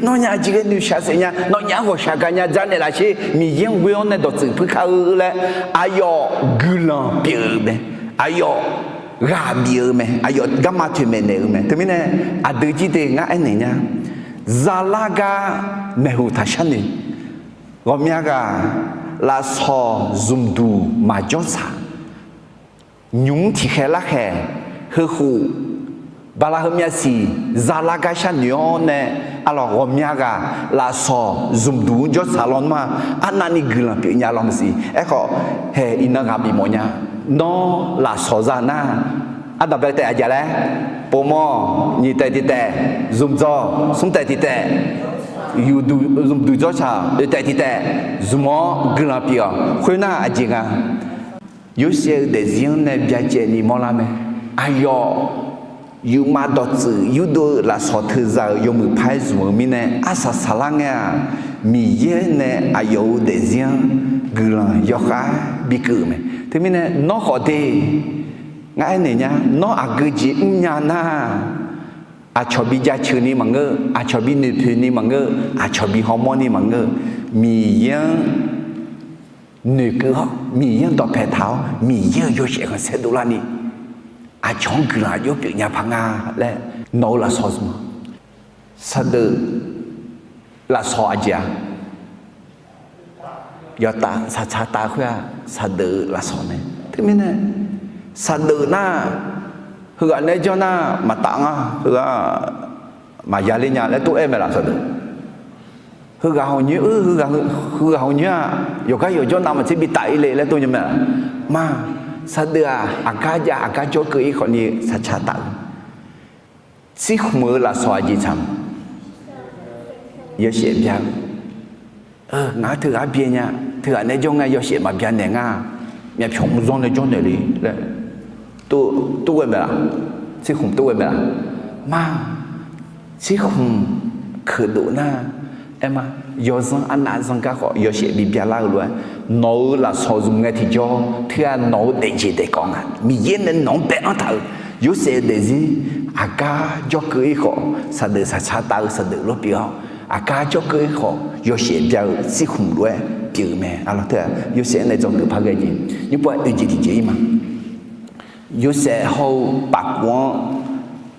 Nawnyaf aqjeq ghae noeqshaq saef nya, nawnyaf-anr ghawqshaq gaq nya, dzarnaeq laf sher, Miqyaer-anr ghoe-awr nae dawqtsuif puir kar-eu laer aqyawf guiqlanq pyeuf-eu mae. Aqyawf ghaq bif-eu mae. Aqyawf garma toeqmaeq naeq-eu mae. Teumirnae aqdui jir de ngar aernaeq nya. Zalar gar maeqhu taq sharnoeq. Ghawqmya ghaq lafsawq zmqduq maqjawr tsaq. Nymq-mr tiqkhaeq larkhaeq, heukhof, bala heumyav siq, zalar gar sharnoeq-awr nae, arlawq ghawqmya ghaq lafsawq zmqduq-anr jawr tsaq lawnmr-aq, arnavni guiqlanq pyeuf nya law maqsiq. Aerkhawf, haeq iqnan ghaq bif mawf nya. Nawr lafsawq za nar, ardanqbae taef aqjeq laer, povmawr, nyiq taef tiq taef, zmqdzawr, smr taef tiq taef, zmqduq jawr tsaq, oeq taef tiq taef, zmq-awr guiqlanq pyeuf-awq. Khoernar aqjeq nga, Yorsaev-eu daefzir-anr nae byacaevni mawrlar mae. Aqyawf yufmav dawqtsuif yurdov-eu lafsawq teuza-euq yawmuiq par-aer zmq-eu mirnae arsaq saqlar ngae-aq, Miqyaer nae aqyawf-euq daefzir-anr guiqlanq yawkhav bikeuv-euq mae. Teumirnae nawr khawf de, ngar aernaeq nya, nawr aqgeu jeq mrnya nar, aqcawq bi jaceuq ni maqngeur, aqcawq bi noeqpoeq ni maqngeur, aqcawq bi hawmawr ni maqngeur, Miqyaer-anr noeqkeuv-awr, Miqyaer-anr dawqpae taq-awr, Miqyaer-euq yawshaef khanqsaer dovlarni, aqcawq-anr guiqlanq aqjox pyeufnya paq nga laer nawq-eu lafsawq zmq-awq. Saqdeuf lafsawq aqjeq-a? Yawtav saqtsaq tav khoer-aq, saqdeuf-eu lafsawq mae. Teumirnae, saqdeuf nar, Heughaq nae janr nar maqtaf nga, heughaq maqya ler nya laer tov-aer mae laf saqdeuq. Heughaq hawq nyoer-eu, heughaq hawq nyoer-aq, yawqgar yawqjawr navmaqtser bitaf-ir le laer tov nya mae laf. Ma, saqdeuq-aq aqgar jav aqgar jawrkeuv-ir khawfni saqca taf-eu tsirkhmq-eu lafsawq aqjeq tsaq yawshaef bya-eu. Ngaq-anr teughaq byae nya, teughaq nae jawr nga yawshaef maqbya naeq nga, myavpyawq mqzanr nae jawrnaeq le laer tov-aer mae laf. Tsirkhmq tov-aer mae laf. Ma, tsirkhmq keuqdov nar, aer ma, yawzanr arnav zanr gar khawf yawshaef bibya lar-eu lof-aer, nawq-euq lafsawq zmq ngae tiqjawr teughaq nawq-eu daefjeq daefkawv nga. Miqyaer nae nawq-anr bae-anr taq-euq yorsaev-eu daefzir aqgar jawrkeuv-ir khawf saqdeuq saqca taf-eu saqdeuq lof pyeuf-awr, aqgar jawrkeuv-ir khawf yawshaef bya-eu tsirkhmq lof-aer pyeuf-eu mae. Arlawq teughaq yorsaev-anr nae dzawgeuf par ghae jeq nymr pov-aer oeq jeq tiqjeq-ir ma. Yorsaev hawr-eu pafkhof-anr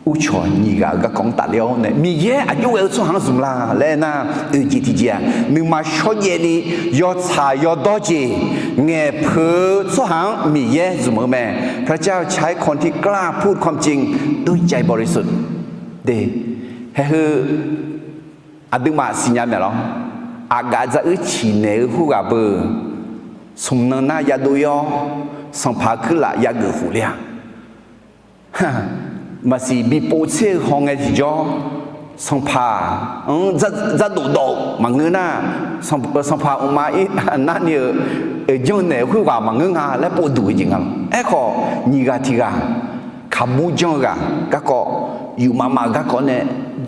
uvcawq nyiq ghaq-euq garkawv-anr tafler-awr nae Miqyaer aqjox ghae-eu tsawrhaq-anr zmq la laer aernar, oeq jeq tiqjeq-aq, nuima shawrjaev ni yawtsaq yawdawr jeq ngaeqpeuq-eu tsawrhaq-anr Miqyaer zmq-eu mae. พระเจ้าใช้คนที่กล้าพูดความจริงด้วยใจบริสุทธิ์ de. Haeq heu aqduimaf siqnya maeq lawr. Aqgaf dzaruir ciqnaeq-eu khoerghaq beu, smq nan nar yadov-ir-awr, sanqpaq-eu kuirlaf yageuf khofler-a. Maqsiq bipov tser-eu hawngae tiqjawr, sanqpaq-anr dzardof dawv-eu maqngeur nar, sanqpaq mqma ir narni-euq oeq janrnaeq-eu khoerghaq maqngeur nga laer povduq-eu jeq nga lawr. Aerkhawf, nyiq ghaq tiq ghaq kaqmur janr-eu ghaq garkawv, yufmaf maf-eu garkawv nae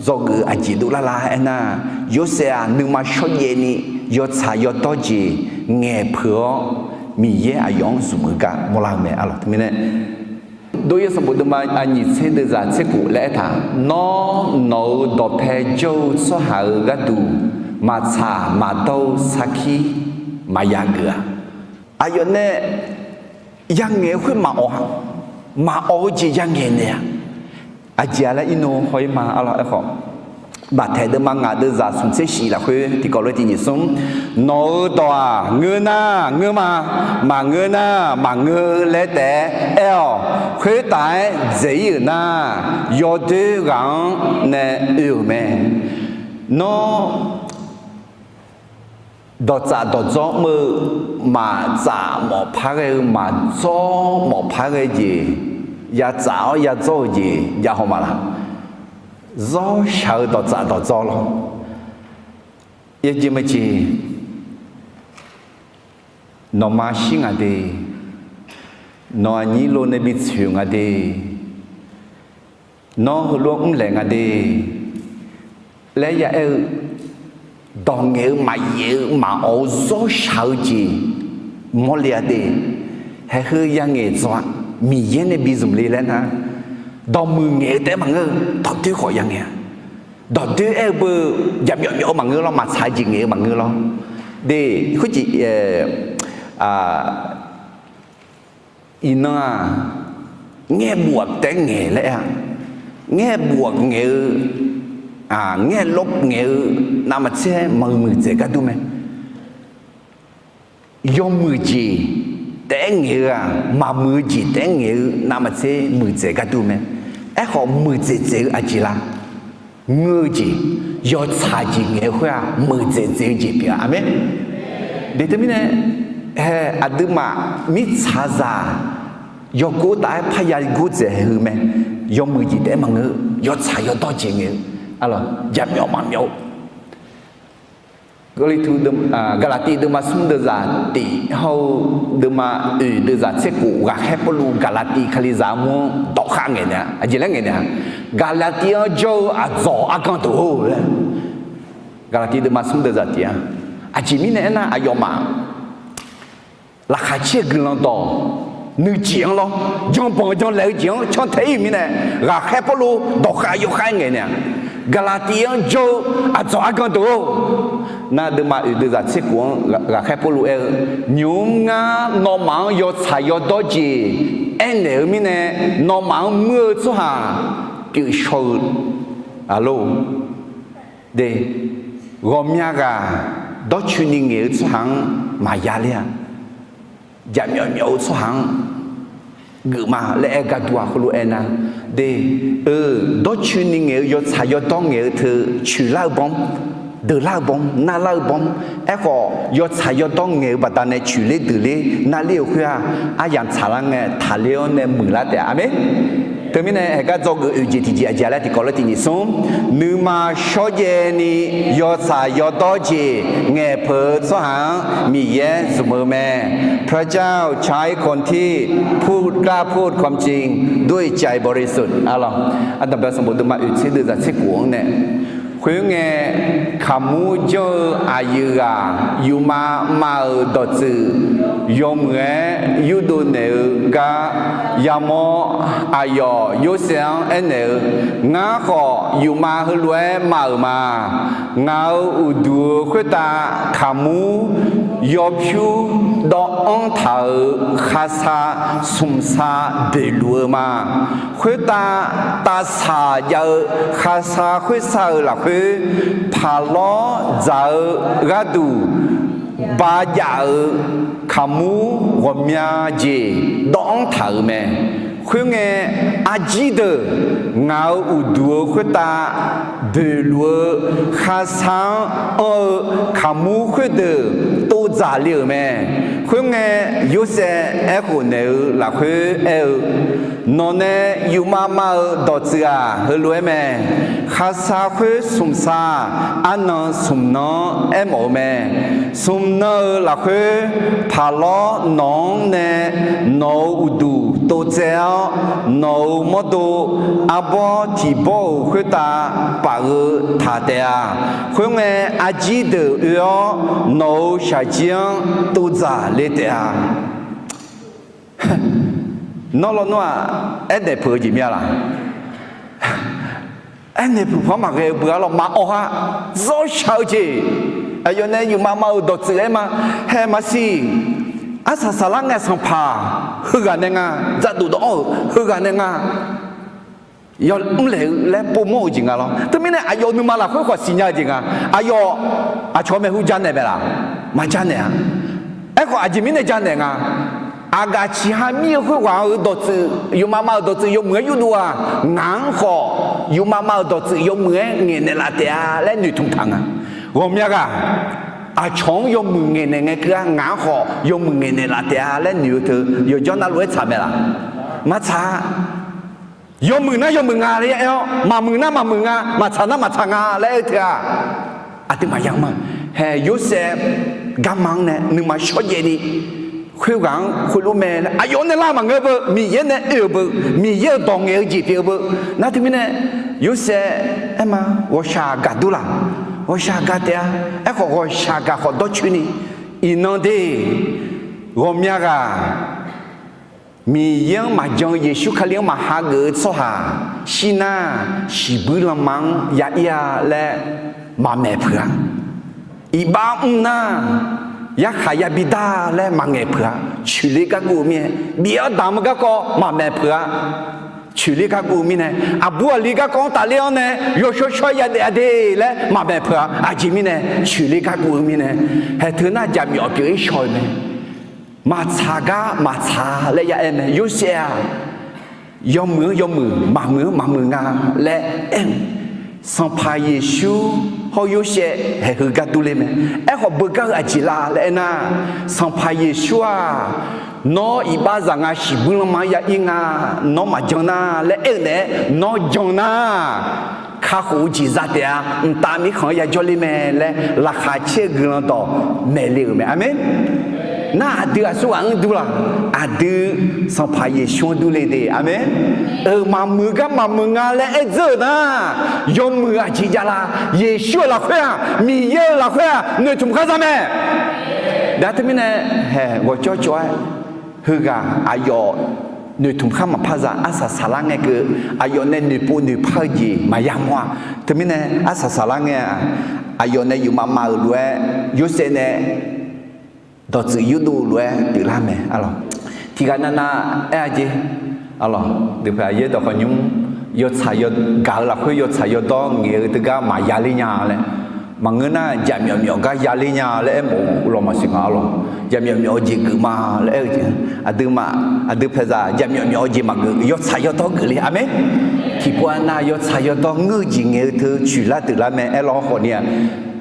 dzawgeuf aqjeq dovlar lar aernar, Yorsaev-aq nuima shawrjaev ni yawtsaq yawdawr jeq ngaeqpeuq-awr, Miqyaer aqyawf-anr zmq-eu gar mawrlar-eu mae. Arlawq teumirnae Dov-ir sanqbof deuvma aqnyiq tser deuvzaq tser khof laer aertaq, Nawr, nawq-euq dawqpae jawr-eu tsawrhaq-euq gharduq maqtsaq maqdawr-eu sarkir maqya geuf-a. Aqyawf nae yangaeq-eu khoer maqawq-a. Maqawq-eu jeq yangaeq naeq-a. Aqjeq-a laer irnov haw-ir ma. Arlawq aerkhawf, Baqtaeq deuvma ngaq deuvzaq smq tser shif lafkhoer tiqkawv lof-aer tiq nyiq smr, Nawq-euq dawq-aq, ngeur nar ngeur ma, maqngeur nar maqngeur laer taef-aer aer-awq. Khoertav-aer dzaeq-ir-euq nar, yawdoer ghaq-anr nae oe-euq mae. Nawr, dawqtsaf dawqdzawr mr-eu, maqtsaf mawf par ghae-eu, maqdzawr mawf par ghae jeq, ya tsaf-awr ya dzawr-eu jeq jav haw ma laq? Zawr shaq-eu dawqtsaf dawqdzawr lawr. Yawjeq maqjeq, nawqma shir nga de, nawq aqnyir lo nae bitsoeq nga de, nawr heulof-aer mrlaeq nga de laer ya aer-eu, dawq ngaeq-eu maqyaef-eu maqawq-eu zawr shaq-eu jeq mawrle-a de. Haeq heu yangaeq dzawq-a. Miqyaer nae bi zmq le laer nar, dawqmuiq ngaeq-eu taef-aer maqngeur-eu, dawqdoer khawf yangaeq-a. Dawqdoer aer-eu beu jaqmyawf myawf-eu maqngeur lawr, maqtsaq-eu jeq ngaeq-eu maqngeur lawr. De, khoerjeq, iqnan-aq, ngaeqbof-aq taef-aer ngaeq laer aer-a. Ngaeqbof-aq ngaeq-eu, ngaeqlof ngaeq-eu navmaqtser maqmuiq dzaeq gar dur mae. Yawmuiq jeq taef-aer ngaeq-eu-aq, maqmuiq-eu jeq taef-aer ngaeq-eu navmaqtser muiqdzaeq gar dur mae. Aerkhawf, muiqdzaeq dzaeq-eu aqjeq la? Ngeur-eu jeq, yawtsaq jeq ngaeq-eu khoer-aq, muiqdzaeq dzaeq-eu jeq pyeuf-a. Aqmeq. De teumirnae, hae aqduimaf mirtsaqzaq yawgor taf-aer parya gordzaeq haeq-eu mae. Yawmuiq jeq taef-aer maqngeur-eu, yawtsaq yawdawr jeq ngaeq-eu, jaqmyawf maqmyawf-eu Gaqlaqtiv deuvma smr deuvzaq tif hawr-eu deuvma oeq deuvzaq tser khof, ghaqkhaer Pawrluv Gaqlaqtiv Kalizaq armur-anr dawqkhav ngaeq naeq-a. Aqjeq laer ngaeq naeq-a, Gaqlaqtiv-anr jawr-eu aqdzawq argan deuq-or laer. Gaqlaqtiv deuvma smr deuvzaq tif-a. Aqjeq mirnae aernar, aqyawfmaf laqkhaq caer-eu guiqlanq dawq nuijeq-anr lawr, janbanq janlaeq-eu jeq-anr cantae-ir-euq mirnae, ghaqkhaer Pawrluv dawqkhav yawkhav-aer ngaeq naeq-a. Gaqlaqtiv-anr jawr-eu aqdzawq argan deuq-or, nar deuvma oeq deuvzaq tser khof-anr ghaqkhaer Pawrluv aer-eu, nymq-mr ngar nawmaf-anr yawtsaq yawdawr jeq aernaeq-eu mirnae, nawmaf-anr muir-eu tsawrhaq pyeufshaw-eu lor. De, ghawqmya ghaq dawrcoeni ngaeq-eu tsawrhaq-anr maqya ler-a. Jaqmyawf myawf-eu tsawrhaq-anr geuf ma laer aer-eu gardur-aq, heulof-aer nar, de, eu, dawrcoeni ngaeq-eu yawtsaq yawdawr ngaeq-eu teu coeqlar-eu bawr, deuqlar-eu bawr, narlar-eu bawr. Aerkhawf, yawtsaq yawdawr ngaeq-eu baqdanae coeqler deuqler narler-euq khoer-aq, aryamq tsaqlar ngae taqler-awr nae muiqlar taef-a. Aqmeq. Teumirnae haeqgar dzawgeuf oeq jeq tiqjeq aqjeq laer tiqkawv laer tiqnyif smr, nuima shawrjaev ni yawtsaq yawdawr jeq ngaeqpeuq-eu tsawrhaq-anr Miqyaer zmq-eu mae. พระเจ้าใช้คนที่พูดกล้าพูดความจริงด้วยใจบริสุทธิ์ arlawq. Ardanqbae sanqbof deuvma oeq tser deuv zaq tser khof-anr nae, khoerngae, kaqmur janr-eu aqyuif ghaq yufmav mav-euq dawqtsuif yawmuiq-aer yurdov naeq-eu gar yamawr, aqyawf Yorsaev-anr aernaeq-eu, Ngar khawf yufmav heulof-aer mav-euq ma. Ngaq-euq uqduq-eu khoertav kaqmur yawpyur dawvanr taq-euq kharsav smqsav boeqluf-eu ma. Khoertav tavsaq jav-eu kharsav khoersav-euq lafkhoer, paqlawr dzaq-eu gharduq ba jav-euq kaqmur ghawqmya jeq dawvanr taq-euq mae. Khoerngae, arjir deuq ngaq-euq uqduq-eu khoertav boeqluf-eu kharsav-anr anr-eu kaqmur khoerdeuq tovdzaq le-euq mae. Khoerngae, Yorsaev aerkhof naeq-eu lafkhoer aer-eu, Nawqnae yufmav mav-eu dawqtsuif-aq, heulof-aer mae. Kharsav khoer smqsav arnan smq nan-anr aermawf-eu mae. Smq nan-euq lafkhoer paqlawr nawq-anr nae nawq-euq uqduq tovtsaev-awr, nawq-euq mawrdo arbawr tiq bawr-euq khoertav paf-eu taq taef-a. Khoerngae, arjir deuq oe-awr nawq-euq shaqjir-anr tovdzaq le taef-a. Nawr lawnmr-aq, aernaeq peuq-eu jeq mir-a laq? Aernaeq peuq paq-anr maqghae-eu beu-a lawq, maqawr ha. Zawr shaq-eu jeq, aqyawf nae yufmav mav-euq dawqtsuif-aer ma. Hae maqsiq, arsaq saqlar ngae sanqpaq heughaq nae nga, dzaqdof dawv-anr-euq heughaq nae nga, yawmr laeq-eu laer povmawr-eu jeq nga lawr. Teumirnae aqyawf nuima lafkhoer khawf siqnya-eu jeq nga. Aqyawf aqcawq maeqhu janaeq mae laq? Maqjanaeq-a. Aerkhawf aqjeq mirnae janaeq nga. Aqgaf ciqha mir-eu khoerghaq-euq dawqtsuif, yufmav mav-euq dawqtsuif yawmuiq-aer yurdov-aq, ngaq-anr khawf yufmav mav-euq dawqtsuif yawmuiq-aer ngaeqnaeq laf taef-a laer noeqtmq taq nga. Ghawqmya ghaq, aqcawq-anr yawmuiq ngaeqnaeq ngae keuv-a, ngaq-anr khawf yawmuiq ngaeqnaeq laf taef-a laer noeq-eu teu yawqjawr navluf-aer tsaq mae laq? Maqtsaq-a. Yawmuiq nar yawmuiq nga laer aer-awr, maqmuiq nar maqmuiq nga, maqtsaq nar maqtsaq nga laer aer-eu teu-aq, aqduimaf yamr-a. Hae, Yorsaev garma-anr nae nuima shawrjaev ni khoerghaq-anr khoerlof mae laer aqyawf nae lar maqngeur beu, Miqyaer nae oe-euq beu, Miqyaer-euq dawq ngaeq-eu jeq pyeuf-eu beu. Nar teumirnae Yorsaev aer ma, ghawqshaq gaqdur laq? Ghawqshaq gaq taef-a. Aerkhawf ghawqshaq gaq khawf dawrcoeni, iqnan de, ghawqmya ghaq, Miqyaer-anr maqjan-eu Yeqsur Kali-anr maqha geuf-eu tsawrhaq shir nar, shiqbuir lanma-anr ya ir-a laer maqmaeq peuq-a. Iqbax mr nar, yarkhaq yabi dar laer maqngaeq peuq-a. Coeqler gar guv-eu mirnae, bif-awr damq-eu garkawv maqmaeq peuq-a. Coeqler gar guv-eu mirnae, aqbur aqli garkawv-anr tafler-awr nae yawshawr shawr-aer yadaef-a de laer maqmaeq peuq-a. Aqjeq mirnae, coeqler gar guv-eu mirnae, haeq teu nar jaqmyawf pyeuf-ir shaw-eu mae. Maqtsaq gar maqtsaq laer ya aer mae. Yorsaev-aq, yawmuiq-anr yawmuiq, maqmuiq-anr maqmuiq nga laer aer-eu, Sanqpaq Yeqsur hawr Yorsaev haeq heu gar durler mae. Aerkhawf beugar-eu aqjeq la laer aernar, Sanqpaq Yeqsur-aq, nawr iqbax zaq nga shiqbuir lanma-anr ya ir nga, nawr maqjan nar laer aer-eu naeq-aer, nawr jan nar, kakhof-eu jeq za taef-a, mqtav mirkhanq-anr yajawr ler mae laer laqkhaq caer-eu guiqlanq dawq maeqle-euq mae. Aqmeq. Nar aqdui aqsurghaq-anr dur laq? Aqdui Sanqpaq Yeqsur-anr durler de. Aqmeq. Euq maqmuiq gar maqmuiq nga laer aer dzeur-euq nar, yawmuiq aqjeq jav la? Yeqsur-euq lafkhoer-aq, Miqyaer-euq lafkhoer-aq, noeqtmq khar za mae. Nar teumirnae, haeq ghawqcawv cawv-aer, heughaq aqyawf noeqtmq khar maqpar za. Arsaq saqlar ngae keuv aqyawf nae noeqpov noeqpar-eu jeq maqya mawr-aq. Teumirnae arsaq saqlar ngae-aq, aqyawf nae yufmav mav-euq lof-aer Yorsaev nae dawqtsuif yurdov lof-aer pyeuflar mae. Tiqghaq navnav aer-a jeq, aqlawq, dawqpae aqyaer dawqkawq nymr, yawtsaq yawgaq-eu lafkhoer yawtsaq yawdawr ngaeq-eu teugar maqya ler nya laer. Maqngeur nar, jaqmyawf myawf gar yaler nya laer aermawf-eu lawq maqsiq nga-a lawq. Jaqmyawf myawf-eu jeq geuf ma laer aer-eu jeq, aqduimaf aqdui paeqzaq jaqmyawf myawf-eu jeq maqgeuf, yawtsaq yawdawr geufle. Aqmeq. Tiqpov-a nar, yawtsaq yawdawr ngeur-eu jeq ngaeq-eu teu coeqlar deuqlar mae. Aerlawr khawfni-aq,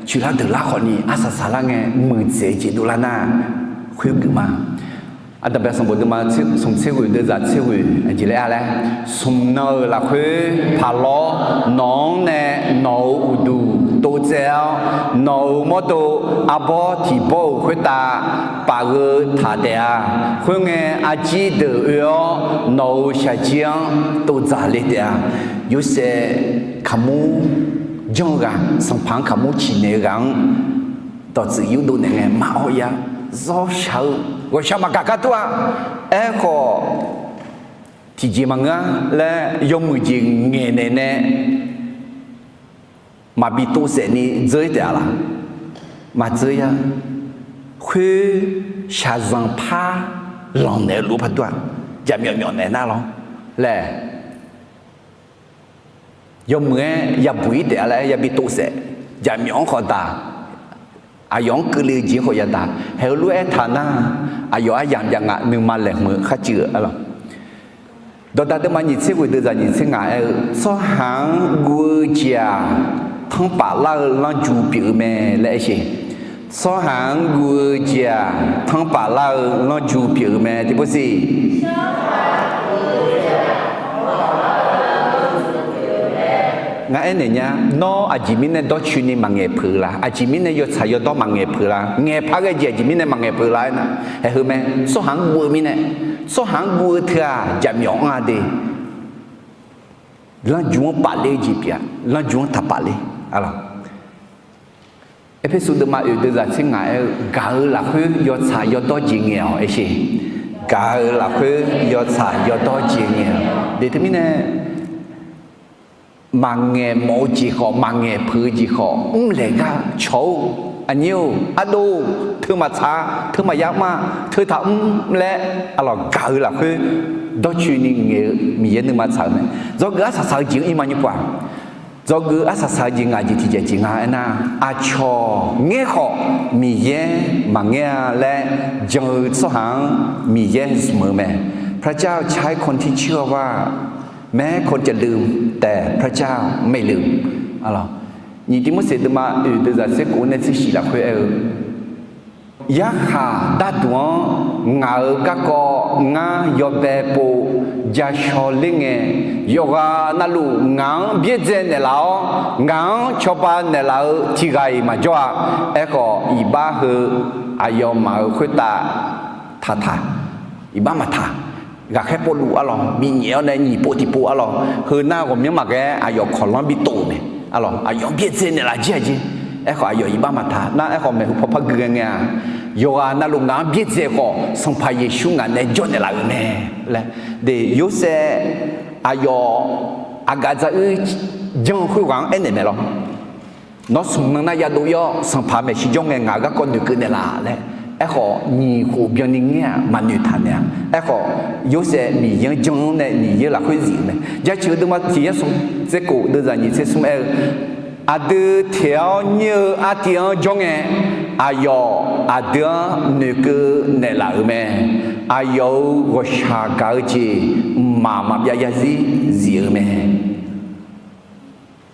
coeqlar deuqlar khawfni arsaq saqlar ngae muiqdzaeq-eu jeq dovlar nar, khoergeuf ma. Ardanqbae sanqbof deuvma smq tser ghoeq deuvzaq tser ghoeq aqjeq laer-a laer, smq nan-euq lafkhoer paqlawr nawq-anr nae nawq-euq uqduq tovtsaev-awr, nawq-euq mawrdo arbawr tiq bawr-euq khoertav paf-eu taq taef-a. Khoerngae, arjir deuq oe-awr nawq-euq shaqjir-anr tovdzaq le taef-a. Yorsaev kaqmur janr-eu ghaq, sanqpaq-anr kaqmur ciqnaeq-eu ghaq-anr dawqtsuif yurdov naeq ngae maqawr ya, zawr shaq-eu ghawqshaq maqgaq gar tur-a. Aerkhawf, tiqjeq maqngeur-a laer yawmuiq jeq ngaeqnaeq nae maqbi tovsaef ni dzeur-ir taef-a laq? Maqdzeur ya. Khoer shaqzanq par lanqnaeq-eu luf-eu par tur-a, jaqmyawf myawf naeq nar lawr laer yawmuiq-aer yabuq-ir taef-a laer yabi tovsaef, jaqmyawf-anr khawf daq, aqyawf-anr keuvle-eu jeq-anr khawf yadaq. Haeq-eu lof-aer taq nar, aqyawf aryamq jav nga, nuima laeqhmq-eu kharcuiv-eu arlawq. Dawqdaq deuvma nyiq tser ghoeq deuvzaq nyiq tser ngaq aer-eu, tsawrhaq-anr guv-eu jeq-aq, tanrpaf lar-eu lanrju pyeuf-eu mae laer aer sheq. Tsawrhaq-anr guv-eu jeq-aq, tanrpaf lar-eu lanrju pyeuf-eu mae. Tiqpov siq Ngar aernaeq nya, nawr aqjeq mirnae dawrcoeni maqngaeq peuq-eu la? Aqjeq mirnae yawtsaq yawdawr maqngaeq peuq-eu la? Ngaeqpar ghae jeq aqjeq mirnae maqngaeq peuq-eu la aernar, haeq heu mae. Tsawrhaq-anr guv-eu mirnae, tsawrhaq-anr guv-eu teu-aq, jaqmyawf anr-a de. Lanrju-anr pafler-eu jeq pyeuf-a, lanrju-anr taqpaf ler. Arlawq, Erpersu deuvma oeq deuvzaq tser ngaq aer-eu, gaq-eu lafkhoer yawtsaq yawdawr jeq ngaeq-awq aer sheq. Gaq-eu lafkhoer yawtsaq yawdawr jeq ngaeq-awq. De teumirnae, maqngaeq mawf-eu jeq khawf, maqngaeq peuq-eu jeq khawf, mrlaeq gar-eu cawq-or, aqnyir-or, ardov-or, teu maqtsaq, teu maqya mr-a, teu taqmr laer, arlawq, gaq-eu lafkhoer dawrcoeni ngaeq-eu Miqyaer nuima tsaq-eu mae. Dzawgeuf arsaq saq-eu jeq-anr ir ma nymr pov-aq, dzawgeuf arsaq saq-eu jeq ngaq jeq tiqjeq jeq nga aernar, aqcawq ngaer khawf Miqyaer maqngaer-a laer jan-eu tsawrhaq-anr Miqyaer zmq-eu mae. พระเจ้าใช้คนที่เชื่อว่าแม้คนจะลืม แต่พระเจ้าไม่ลืม Arlawq, nyiq Tivmorseq deuvma oeq deuvzaq tser kof nae tser shif lafkhoer aer-eu, yarkhaq darduq-anr ngaq-euq garkawv ngar yawbae pov jashawr ler ngae, yawqghaq navluf ngaq-anr byaerdzae naeqlaf-awr, ngaq-anr cawba naeqlaf-eu tiq ghaq-iq maqjawr-a. Aerkhawf, iqbax heu aqyawfmaf-euq khoertav taqtaq, iqbax maqtaq. Ghaqkhaer povluf arlawq, binyaef-awr nae nyiq pov tiq pov arlawq, heu nar ghawqmyanr maqghae-aer aqyawf kawqlanr bitov-euq mae. Arlawq, aqyawf-anr byaerdzae naeqlaf jir-aq jer. Aerkhawf, aqyawf iqbax maqtaq nar, aerkhawf maeqhu paw par gui ghae ngae-aq, yawqghaq navluf ngaq-anr byaerdzae khawf, Sanqpaq Yeqsur ngaq nae jawr naeqlaf-euq mae laer. De, Yorsaev aqyawf aqgaf dzaruir janr-eu khoerghaq-anr aernaeq mae lawr. Nawr smq nan nar yadov ir-awr, Sanqpaq maeqshi jawr ngae ngaq-euq garkawv noeqkeuv naeqlaf laer. Aerkhawf, nyiq khof byanni ngaer-aq maqnoeq taq naeq-a. Aerkhawf, Yorsaev Miqyaer-anr janr-anr nae Miqyaer lafkhoer zif-euq mae. Jaceuq deuvma tiq yar smq tser kof deuvzaq nyiq tser smr aer-eu, aqdui teq-awr nyir-eu artiv-anr jawr ngae, aqyawf aqdui-anr noeqkeuv naeqlaf-euq mae. Aqyawf-euq ghawqshaq gaq-eu jeq mqmaq maqbyav zarzir zif-euq mae.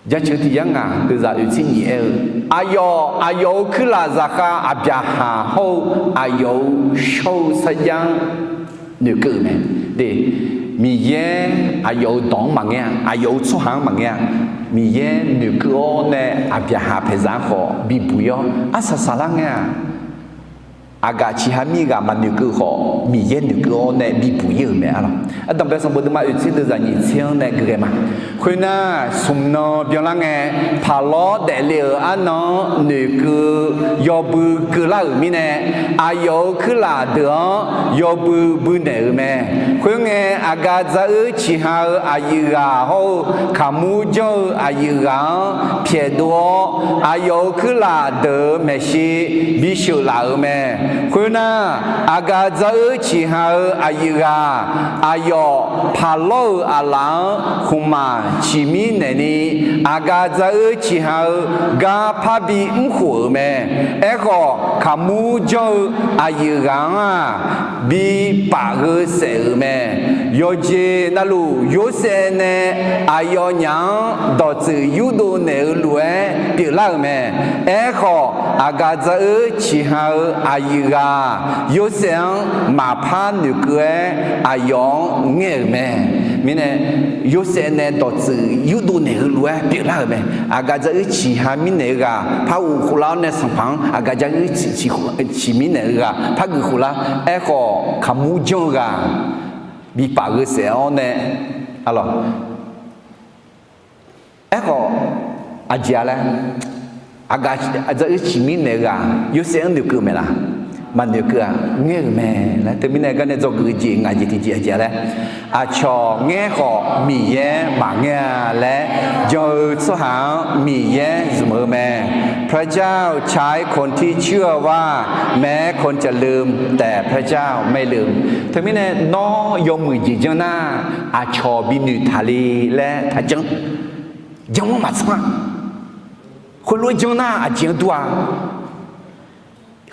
Jaceuq tiq yar ngaq deuvzaq oeq tser nyiq aer-eu, aqyawf aqyawf-euq kuirlaf zaqkhav Aqbyaqhaq hawr-eu aqyawf-euq shawr-eu sarjax-anr noeqkeuv-euq mae. De, Miqyaer aqyawf-euq dawq-anr maqngaer-a, aqyawf-euq tsawrhaq-anr maqngaer-a. Miqyaer noeqkeuv-awr nae Aqbyaqhaq paeqzaq-anr khawf bibuq ir-awr arsaq saqlar ngae-aq, aqgaf ciqha mir ghaq maqnoeqkeuv khawf, Miqyaer noeqkeuv-awr nae bibuq ir-euq mae arlawq. Ardanqbae sanqbof deuvma oeq tser deuvzaq nyiq tser-anr nae geuf ghae ma. Khoernar, smq nan byanlar ngae, paqlawr daefle-euq arnan-anr noeqkeuv-eu yawbui keuvlar-euq mirnae, aqyawf-euq kuirlaf deuq-anr yawbui bui naeq-euq mae. Khoerngae, aqgaf dzaruir ciqha-eu aqyuif ghaq hawr-eu kaqmur janr-eu aqyuif ghaq-anr pyaeqdov-awr, aqyawf-euq kuirlaf deuq-euq maeqshi bisheuq laf-euq mae. Khoernar, aqgaf dzaq-eu ciqha-eu aqyuif ghaq, aqyawf paqlawr-euq aqlaf-anr khmqmaq ciqmir naeqni, aqgaf dzaq-eu ciqha-eu gar parbi mrkhof-euq mae. Aerkhawf, kaqmur janr-eu aqyuif ghaq-anr-aq, bipaf gheu saef-euq mae. Yawqjeq navluf Yorsaev nae aqyawfnyaf-anr dawqtsuif yurdov naeq-eu lof-aer pyeuflar-euq mae. Aerkhawf, aqgaf dzaq-eu ciqha-eu aqyuif ghaq, Yorsaev-anr maqpar noeqkeuv-aer aqyawf-anr ngaer-euq mae. Mirnae, Yorsaev nae dawqtsuif yurdov naeq-eu lof-aer pyeuflar-euq mae. Aqgaf dzaq-eu ciqha mirnaeq-eu ghaq par ghof khoflar-awr nae, sanqpaq-anr aqgaf dzaq-eu ciqmir naeq-eu ghaq par geuf khoflar. Aerkhawf, kaqmur janr-eu ghaq bipaf gheu saef-awr nae, arlawq. Aerkhawf, aqjeq-a laer, aqgaf dzaq-eu ciqmir naeq-eu ghaq Yorsaev-anr noeqkeuv maeq la? Maqnoeqkeuv-aq, ngaer-euq mae laer. Teumirnae garnae dzawgeuf jeq ngaq jeq tiqjeq aqjeq-a laer, aqcawq ngaer khawf Miqyaer maqngaer-a laer jan-eu tsawrhaq-anr Miqyaer zmq-eu mae. พระเจ้าใช้คนที่เชื่อว่าแม้คนจะลืม แต่พระเจ้าไม่ลืม Teumirnae nawr yawmuiq jeq janr nar, aqcawq binoeq taqle laer taqjanr. Janr manr maqtsanr-a. Khoerlof-aer janr nar aqjeq-anr dur-a.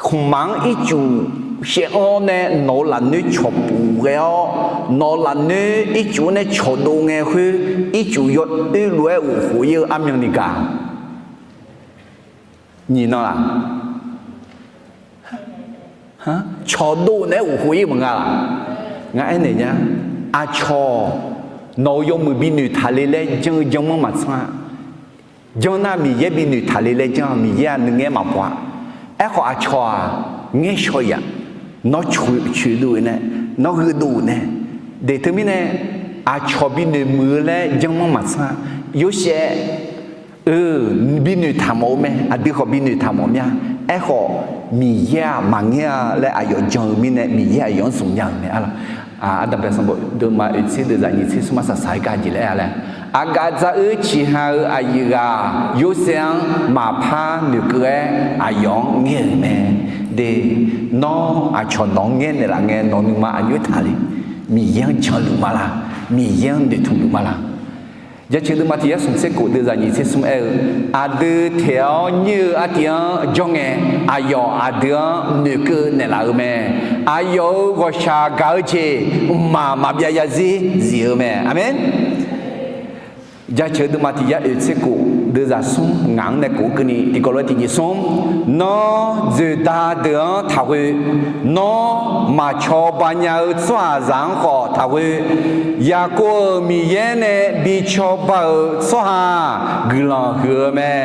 Khmqmaq-anr ircuf shaev-awr nae nawq-eu lafnoer cawqpuf ghae-awr, nawq-eu lafnoer ircuf-anr nae cawqdov ngae khoer, ircuf yawoer lof-aer ghofkhof ir-eu armyanni gaq. Nyiq nan-aq, cawqdov naeq-aer ghofkhof ir maqnga laq? Ngar aernaeq nya. Aqcawq nawq-euq yawmuiq binoeq taqle laer janr-eu janr manr maqtsanr-a. Janr nar Miqyaer binoeq taqle laer janr-a. Miqyaer-aq nuingaer maqbaw-a. Aerkhawf aqcawq-aq, ngaer shaw-iq-aq, nawr coeqdov-eu nae, nawr gheudov-euq nae, de teumirnae aqcawq binoeq muiq-eu laer janr manr maqtsanr-a. Yorsaev eu, binoeq taqmawf-eu mae. Aqdui khawf binoeq taqmawf mya. Aerkhawf, Miqyaer-aq maqngaer-a laer aqyawf jan-eu mirnae, Miqyaer aqyawf-anr zmqnya-euq mae. Ardanqbae sanqbof deuvma oeqtser deuvzaq nyiqtser smr-anr saqsaq-aer gar jeq laer-a laer, aqgaf dzaq-eu ciqha-eu aqyuif ghaq Yorsaev-anr maqpar noeqkeuv-aer aqyawf-anr ngaer-euq mae. De, nawr aqcawq nawq-anr ngaer naeqlaf ngae nawq nuima aqjox taqle? Miqyaer-anr janluf ma la? Miqyaer-anr noeqtmq luf ma la? Jaceuq deuvma tiq yar smq tser kof deuvzaq nyiqtser smr aer-eu, aqdui teq-awr nyir-eu artiv-anr jawr ngae, aqyawf aqdui-anr noeqkeuv naeqlaf-eu mae. Aqyawf-euq ghawqshaq gaq-eu jeq mqmaq maqbyav yarzir zif-eu mae. Aqmeq. Jaceuq deuvma tiq yar oeqtser kof deuvzaq smr ngaq-anr nae kof-eu keuvni tiqkawv lof-aer tiqjeq smr, nawr dzoeqda deuq-anr taqkhoe, nawr maqcawba nya-eu tsawrhaqzaq-anr khawf taqkhoe, Yaqkov-euq Miqyaer nae bi cawba-euq tsawrhaq-aq guiqlanq huiq-eu mae.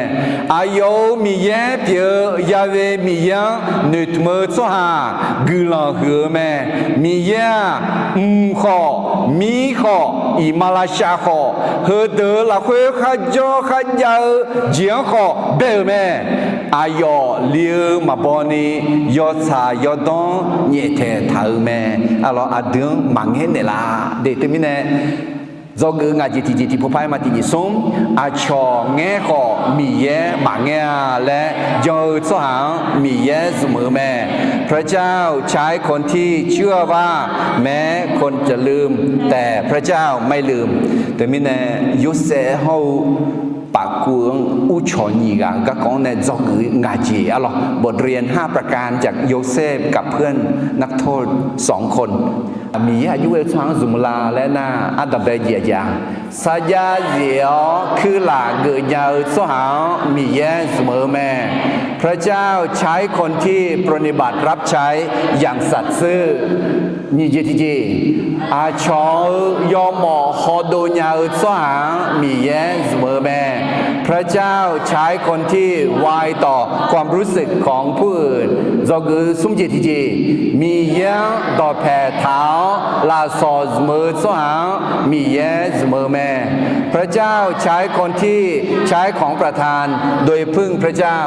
Aqyawf-euq Miqyaer pyeuf-eu Ya'we Miqyaer-anr noeqtmq-eu tsawrhaq guiqlanq huiq-eu mae. Miqyaer-aq, mq khawf, mir khawf, iqmalavshav khawf, heudeuq-eu lafkhoer kharjawr kharjav-eu jeq-anr khawf bae-euq mae. Aqyawf li-eu maqbaw ni, yawtsaq yawdawr-anr nyaeftaeq taq-euq mae. Arlawq, aqdui-anr maqngaer naeqlaf de teumirnae, dzawgeuf ngaq jeq tiqjeq tiqpov par-aer ma tiqjeq smr, aqcawq ngaer khawf Miqyaer maqngaer-a laer jan-eu tsawrhaq-anr Miqyaer zmq-eu mae. พระเจ้าใช้คนที่เชื่อว่าแม้คนจะลืม แต่พระเจ้าไม่ลืม Teumirnae, Yorsaev hawr-eu pafkuv-anr uvcawq nyiq ghaq garkawv-anr nae dzawgeuf ngaq jeq arlawq. บทเรียนห้าประการจากโยเซฟกับเพื่อนนักโทษสองคน Miqyaer aqjox ghae-eu tsawrhaq-anr zmq la laer nar, ardanqbae jeq aqjeq-a, sarjax zef-awr kuirlaf geufnya-eu tsawrhaq-anr Miqyaer zmq-eu mae. พระเจ้าใช้คนที่ปรนนิบัติรับใช้อย่างสัตย์ซื่อ Nyiq jeq tiqjeq, aqcawq-euq yawmawf hawdov nya-eu tsawrhaq-anr Miqyaer zmq-eu mae. พระเจ้าใช้คนที่ไวต่อความรู้สึกของผู้อื่น Dzawgeuf smr jeq tiqjeq, Miqyaer-anr dawqpaeq taq-awr lafsawq zmq-eu tsawrhaq-anr Miqyaer zmq-eu mae. พระเจ้าใช้คนที่ใช้ของประทานโดยพึ่งพระเจ้า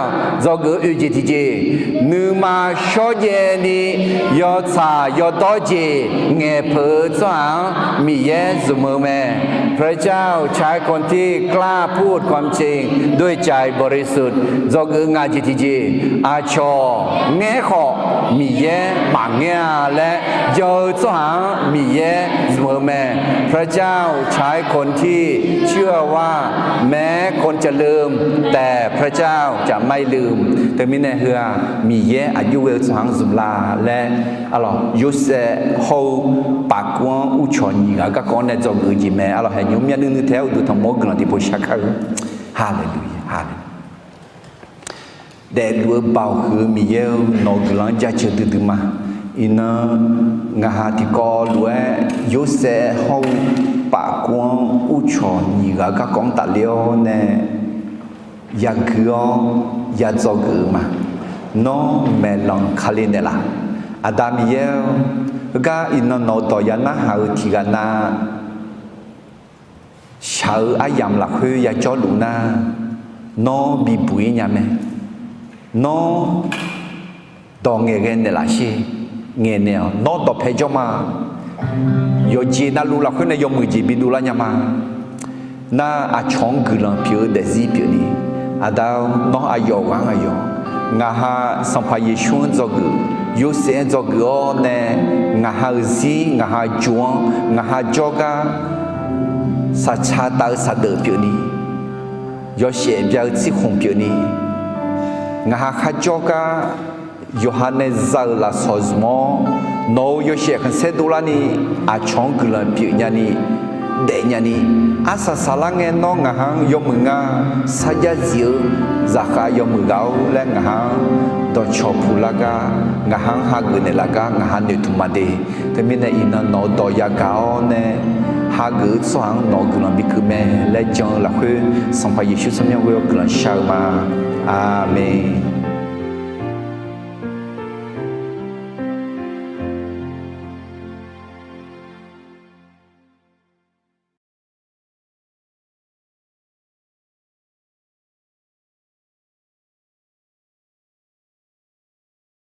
Dzawgeuf oeq jeq tiqjeq, nuima shawrjaev ni yawtsaq yawdawr jeq ngaeqpeuq-eu tsawrhaq-anr Miqyaer zmq-eu mae. พระเจ้าใช้คนที่กล้าพูดความจริงด้วยใจบริสุทธิ์ Dzawgeuf ngaq jeq tiqjeq, aqcawq ngaer khawf Miqyaer maqngeur-a laer jan-eu tsawrhaq-anr Miqyaer zmq-eu mae. พระเจ้าใช้คนที่เชื่อว่าแม้คนจะลืม แต่พระเจ้าจะไม่ลืม Teumirnae heu-aq, Miqyaer aqjox ghae-eu tsawrhaq-anr zmq la laer, arlawq, Yorsaev hawr-eu pafkuv-anr uqcawq nyiq ghaq-eu garkawv-anr nae dzawgeuf-eu jeq mae. Arlawq, haeqnymr myavnuiv nuiv taef-aer uqduq tanqmawr-anr guiqlanq tiqpov shar kar-eu. Haleluya, haleluya. Daefluf-eu Baoq huiq-eu Miqyaer-eu, nawq-euq guiqlanq-anr jaceuq duidui ma. Iqnan ngaq ha tiqkawv lof-aer Yorsaev hawr-eu pafkuv-anr uqcawq nyiq ghaq-eu garkawv-anr tafler-awr nae yagui-awr yadzawgeuf-eu ma. Nawr maeqlanq kale naeqlaf. Aqda Miqyaer-or, heugar iqnan nawq-eu dawq ya narhaq-eu tiqghaq na shaq-eu aryamq lafkhoer yajawrluf nar, nawr bibuq-ir nya mae. Nawr dawq ngaeqghae naeqlaf sher. Ngaeqnaeq-awq. Nawr dawqpae jawr ma. Yawqjeq navluf lafkhoer nae yawmuiq jeq bidov lar nya ma. Nar aqcawq-anr guiqlanq pyeuf-eu daefzir pyeufni, Aqda-or, nawr aqyawf ghaq-anr aqyawf, ngaq ha Sanqpaq Yeqsur-anr dzawgeuf, Yorsaev-anr dzawgeuf-awr nae, ngaq ha-euq zir, ngaq ha jov-anr, ngaq ha jawrgar saqca tav-eu saqdeuf pyeufni, yawshaef bya-eu tsirkhmq pyeufni, ngaq ha kharjawr gar yawqha nae za-euq lafsawq zmq-awr, nawq-euq yawshaef khanqsaer dovlarni, aqcawq-anr guiqlanq pyeuf nyani, daef nyani, arsaq saqlar ngae nawr ngaq ha-anr yawmuiq nga, sarjax zif-eu zaqkhav yawmuiq ghaq-or laer ngaq ha-anr dawqcawq puq lar gar, ngaq ha-anr hageuf naeqlaf gar ngaq ha noeqtmq maqde. Teumirnae iqnan nawq-eu dawq yagaq-awr nae, hageuf-eu tsawrhaq-anr nawq-eu guiqlanq bikeuv mae laer jan-eu lafkhoer, Sanqpaq Yeqsur tsawrmyanr ghoe-awr guiqlanq shar-eu ma. Aqmeq.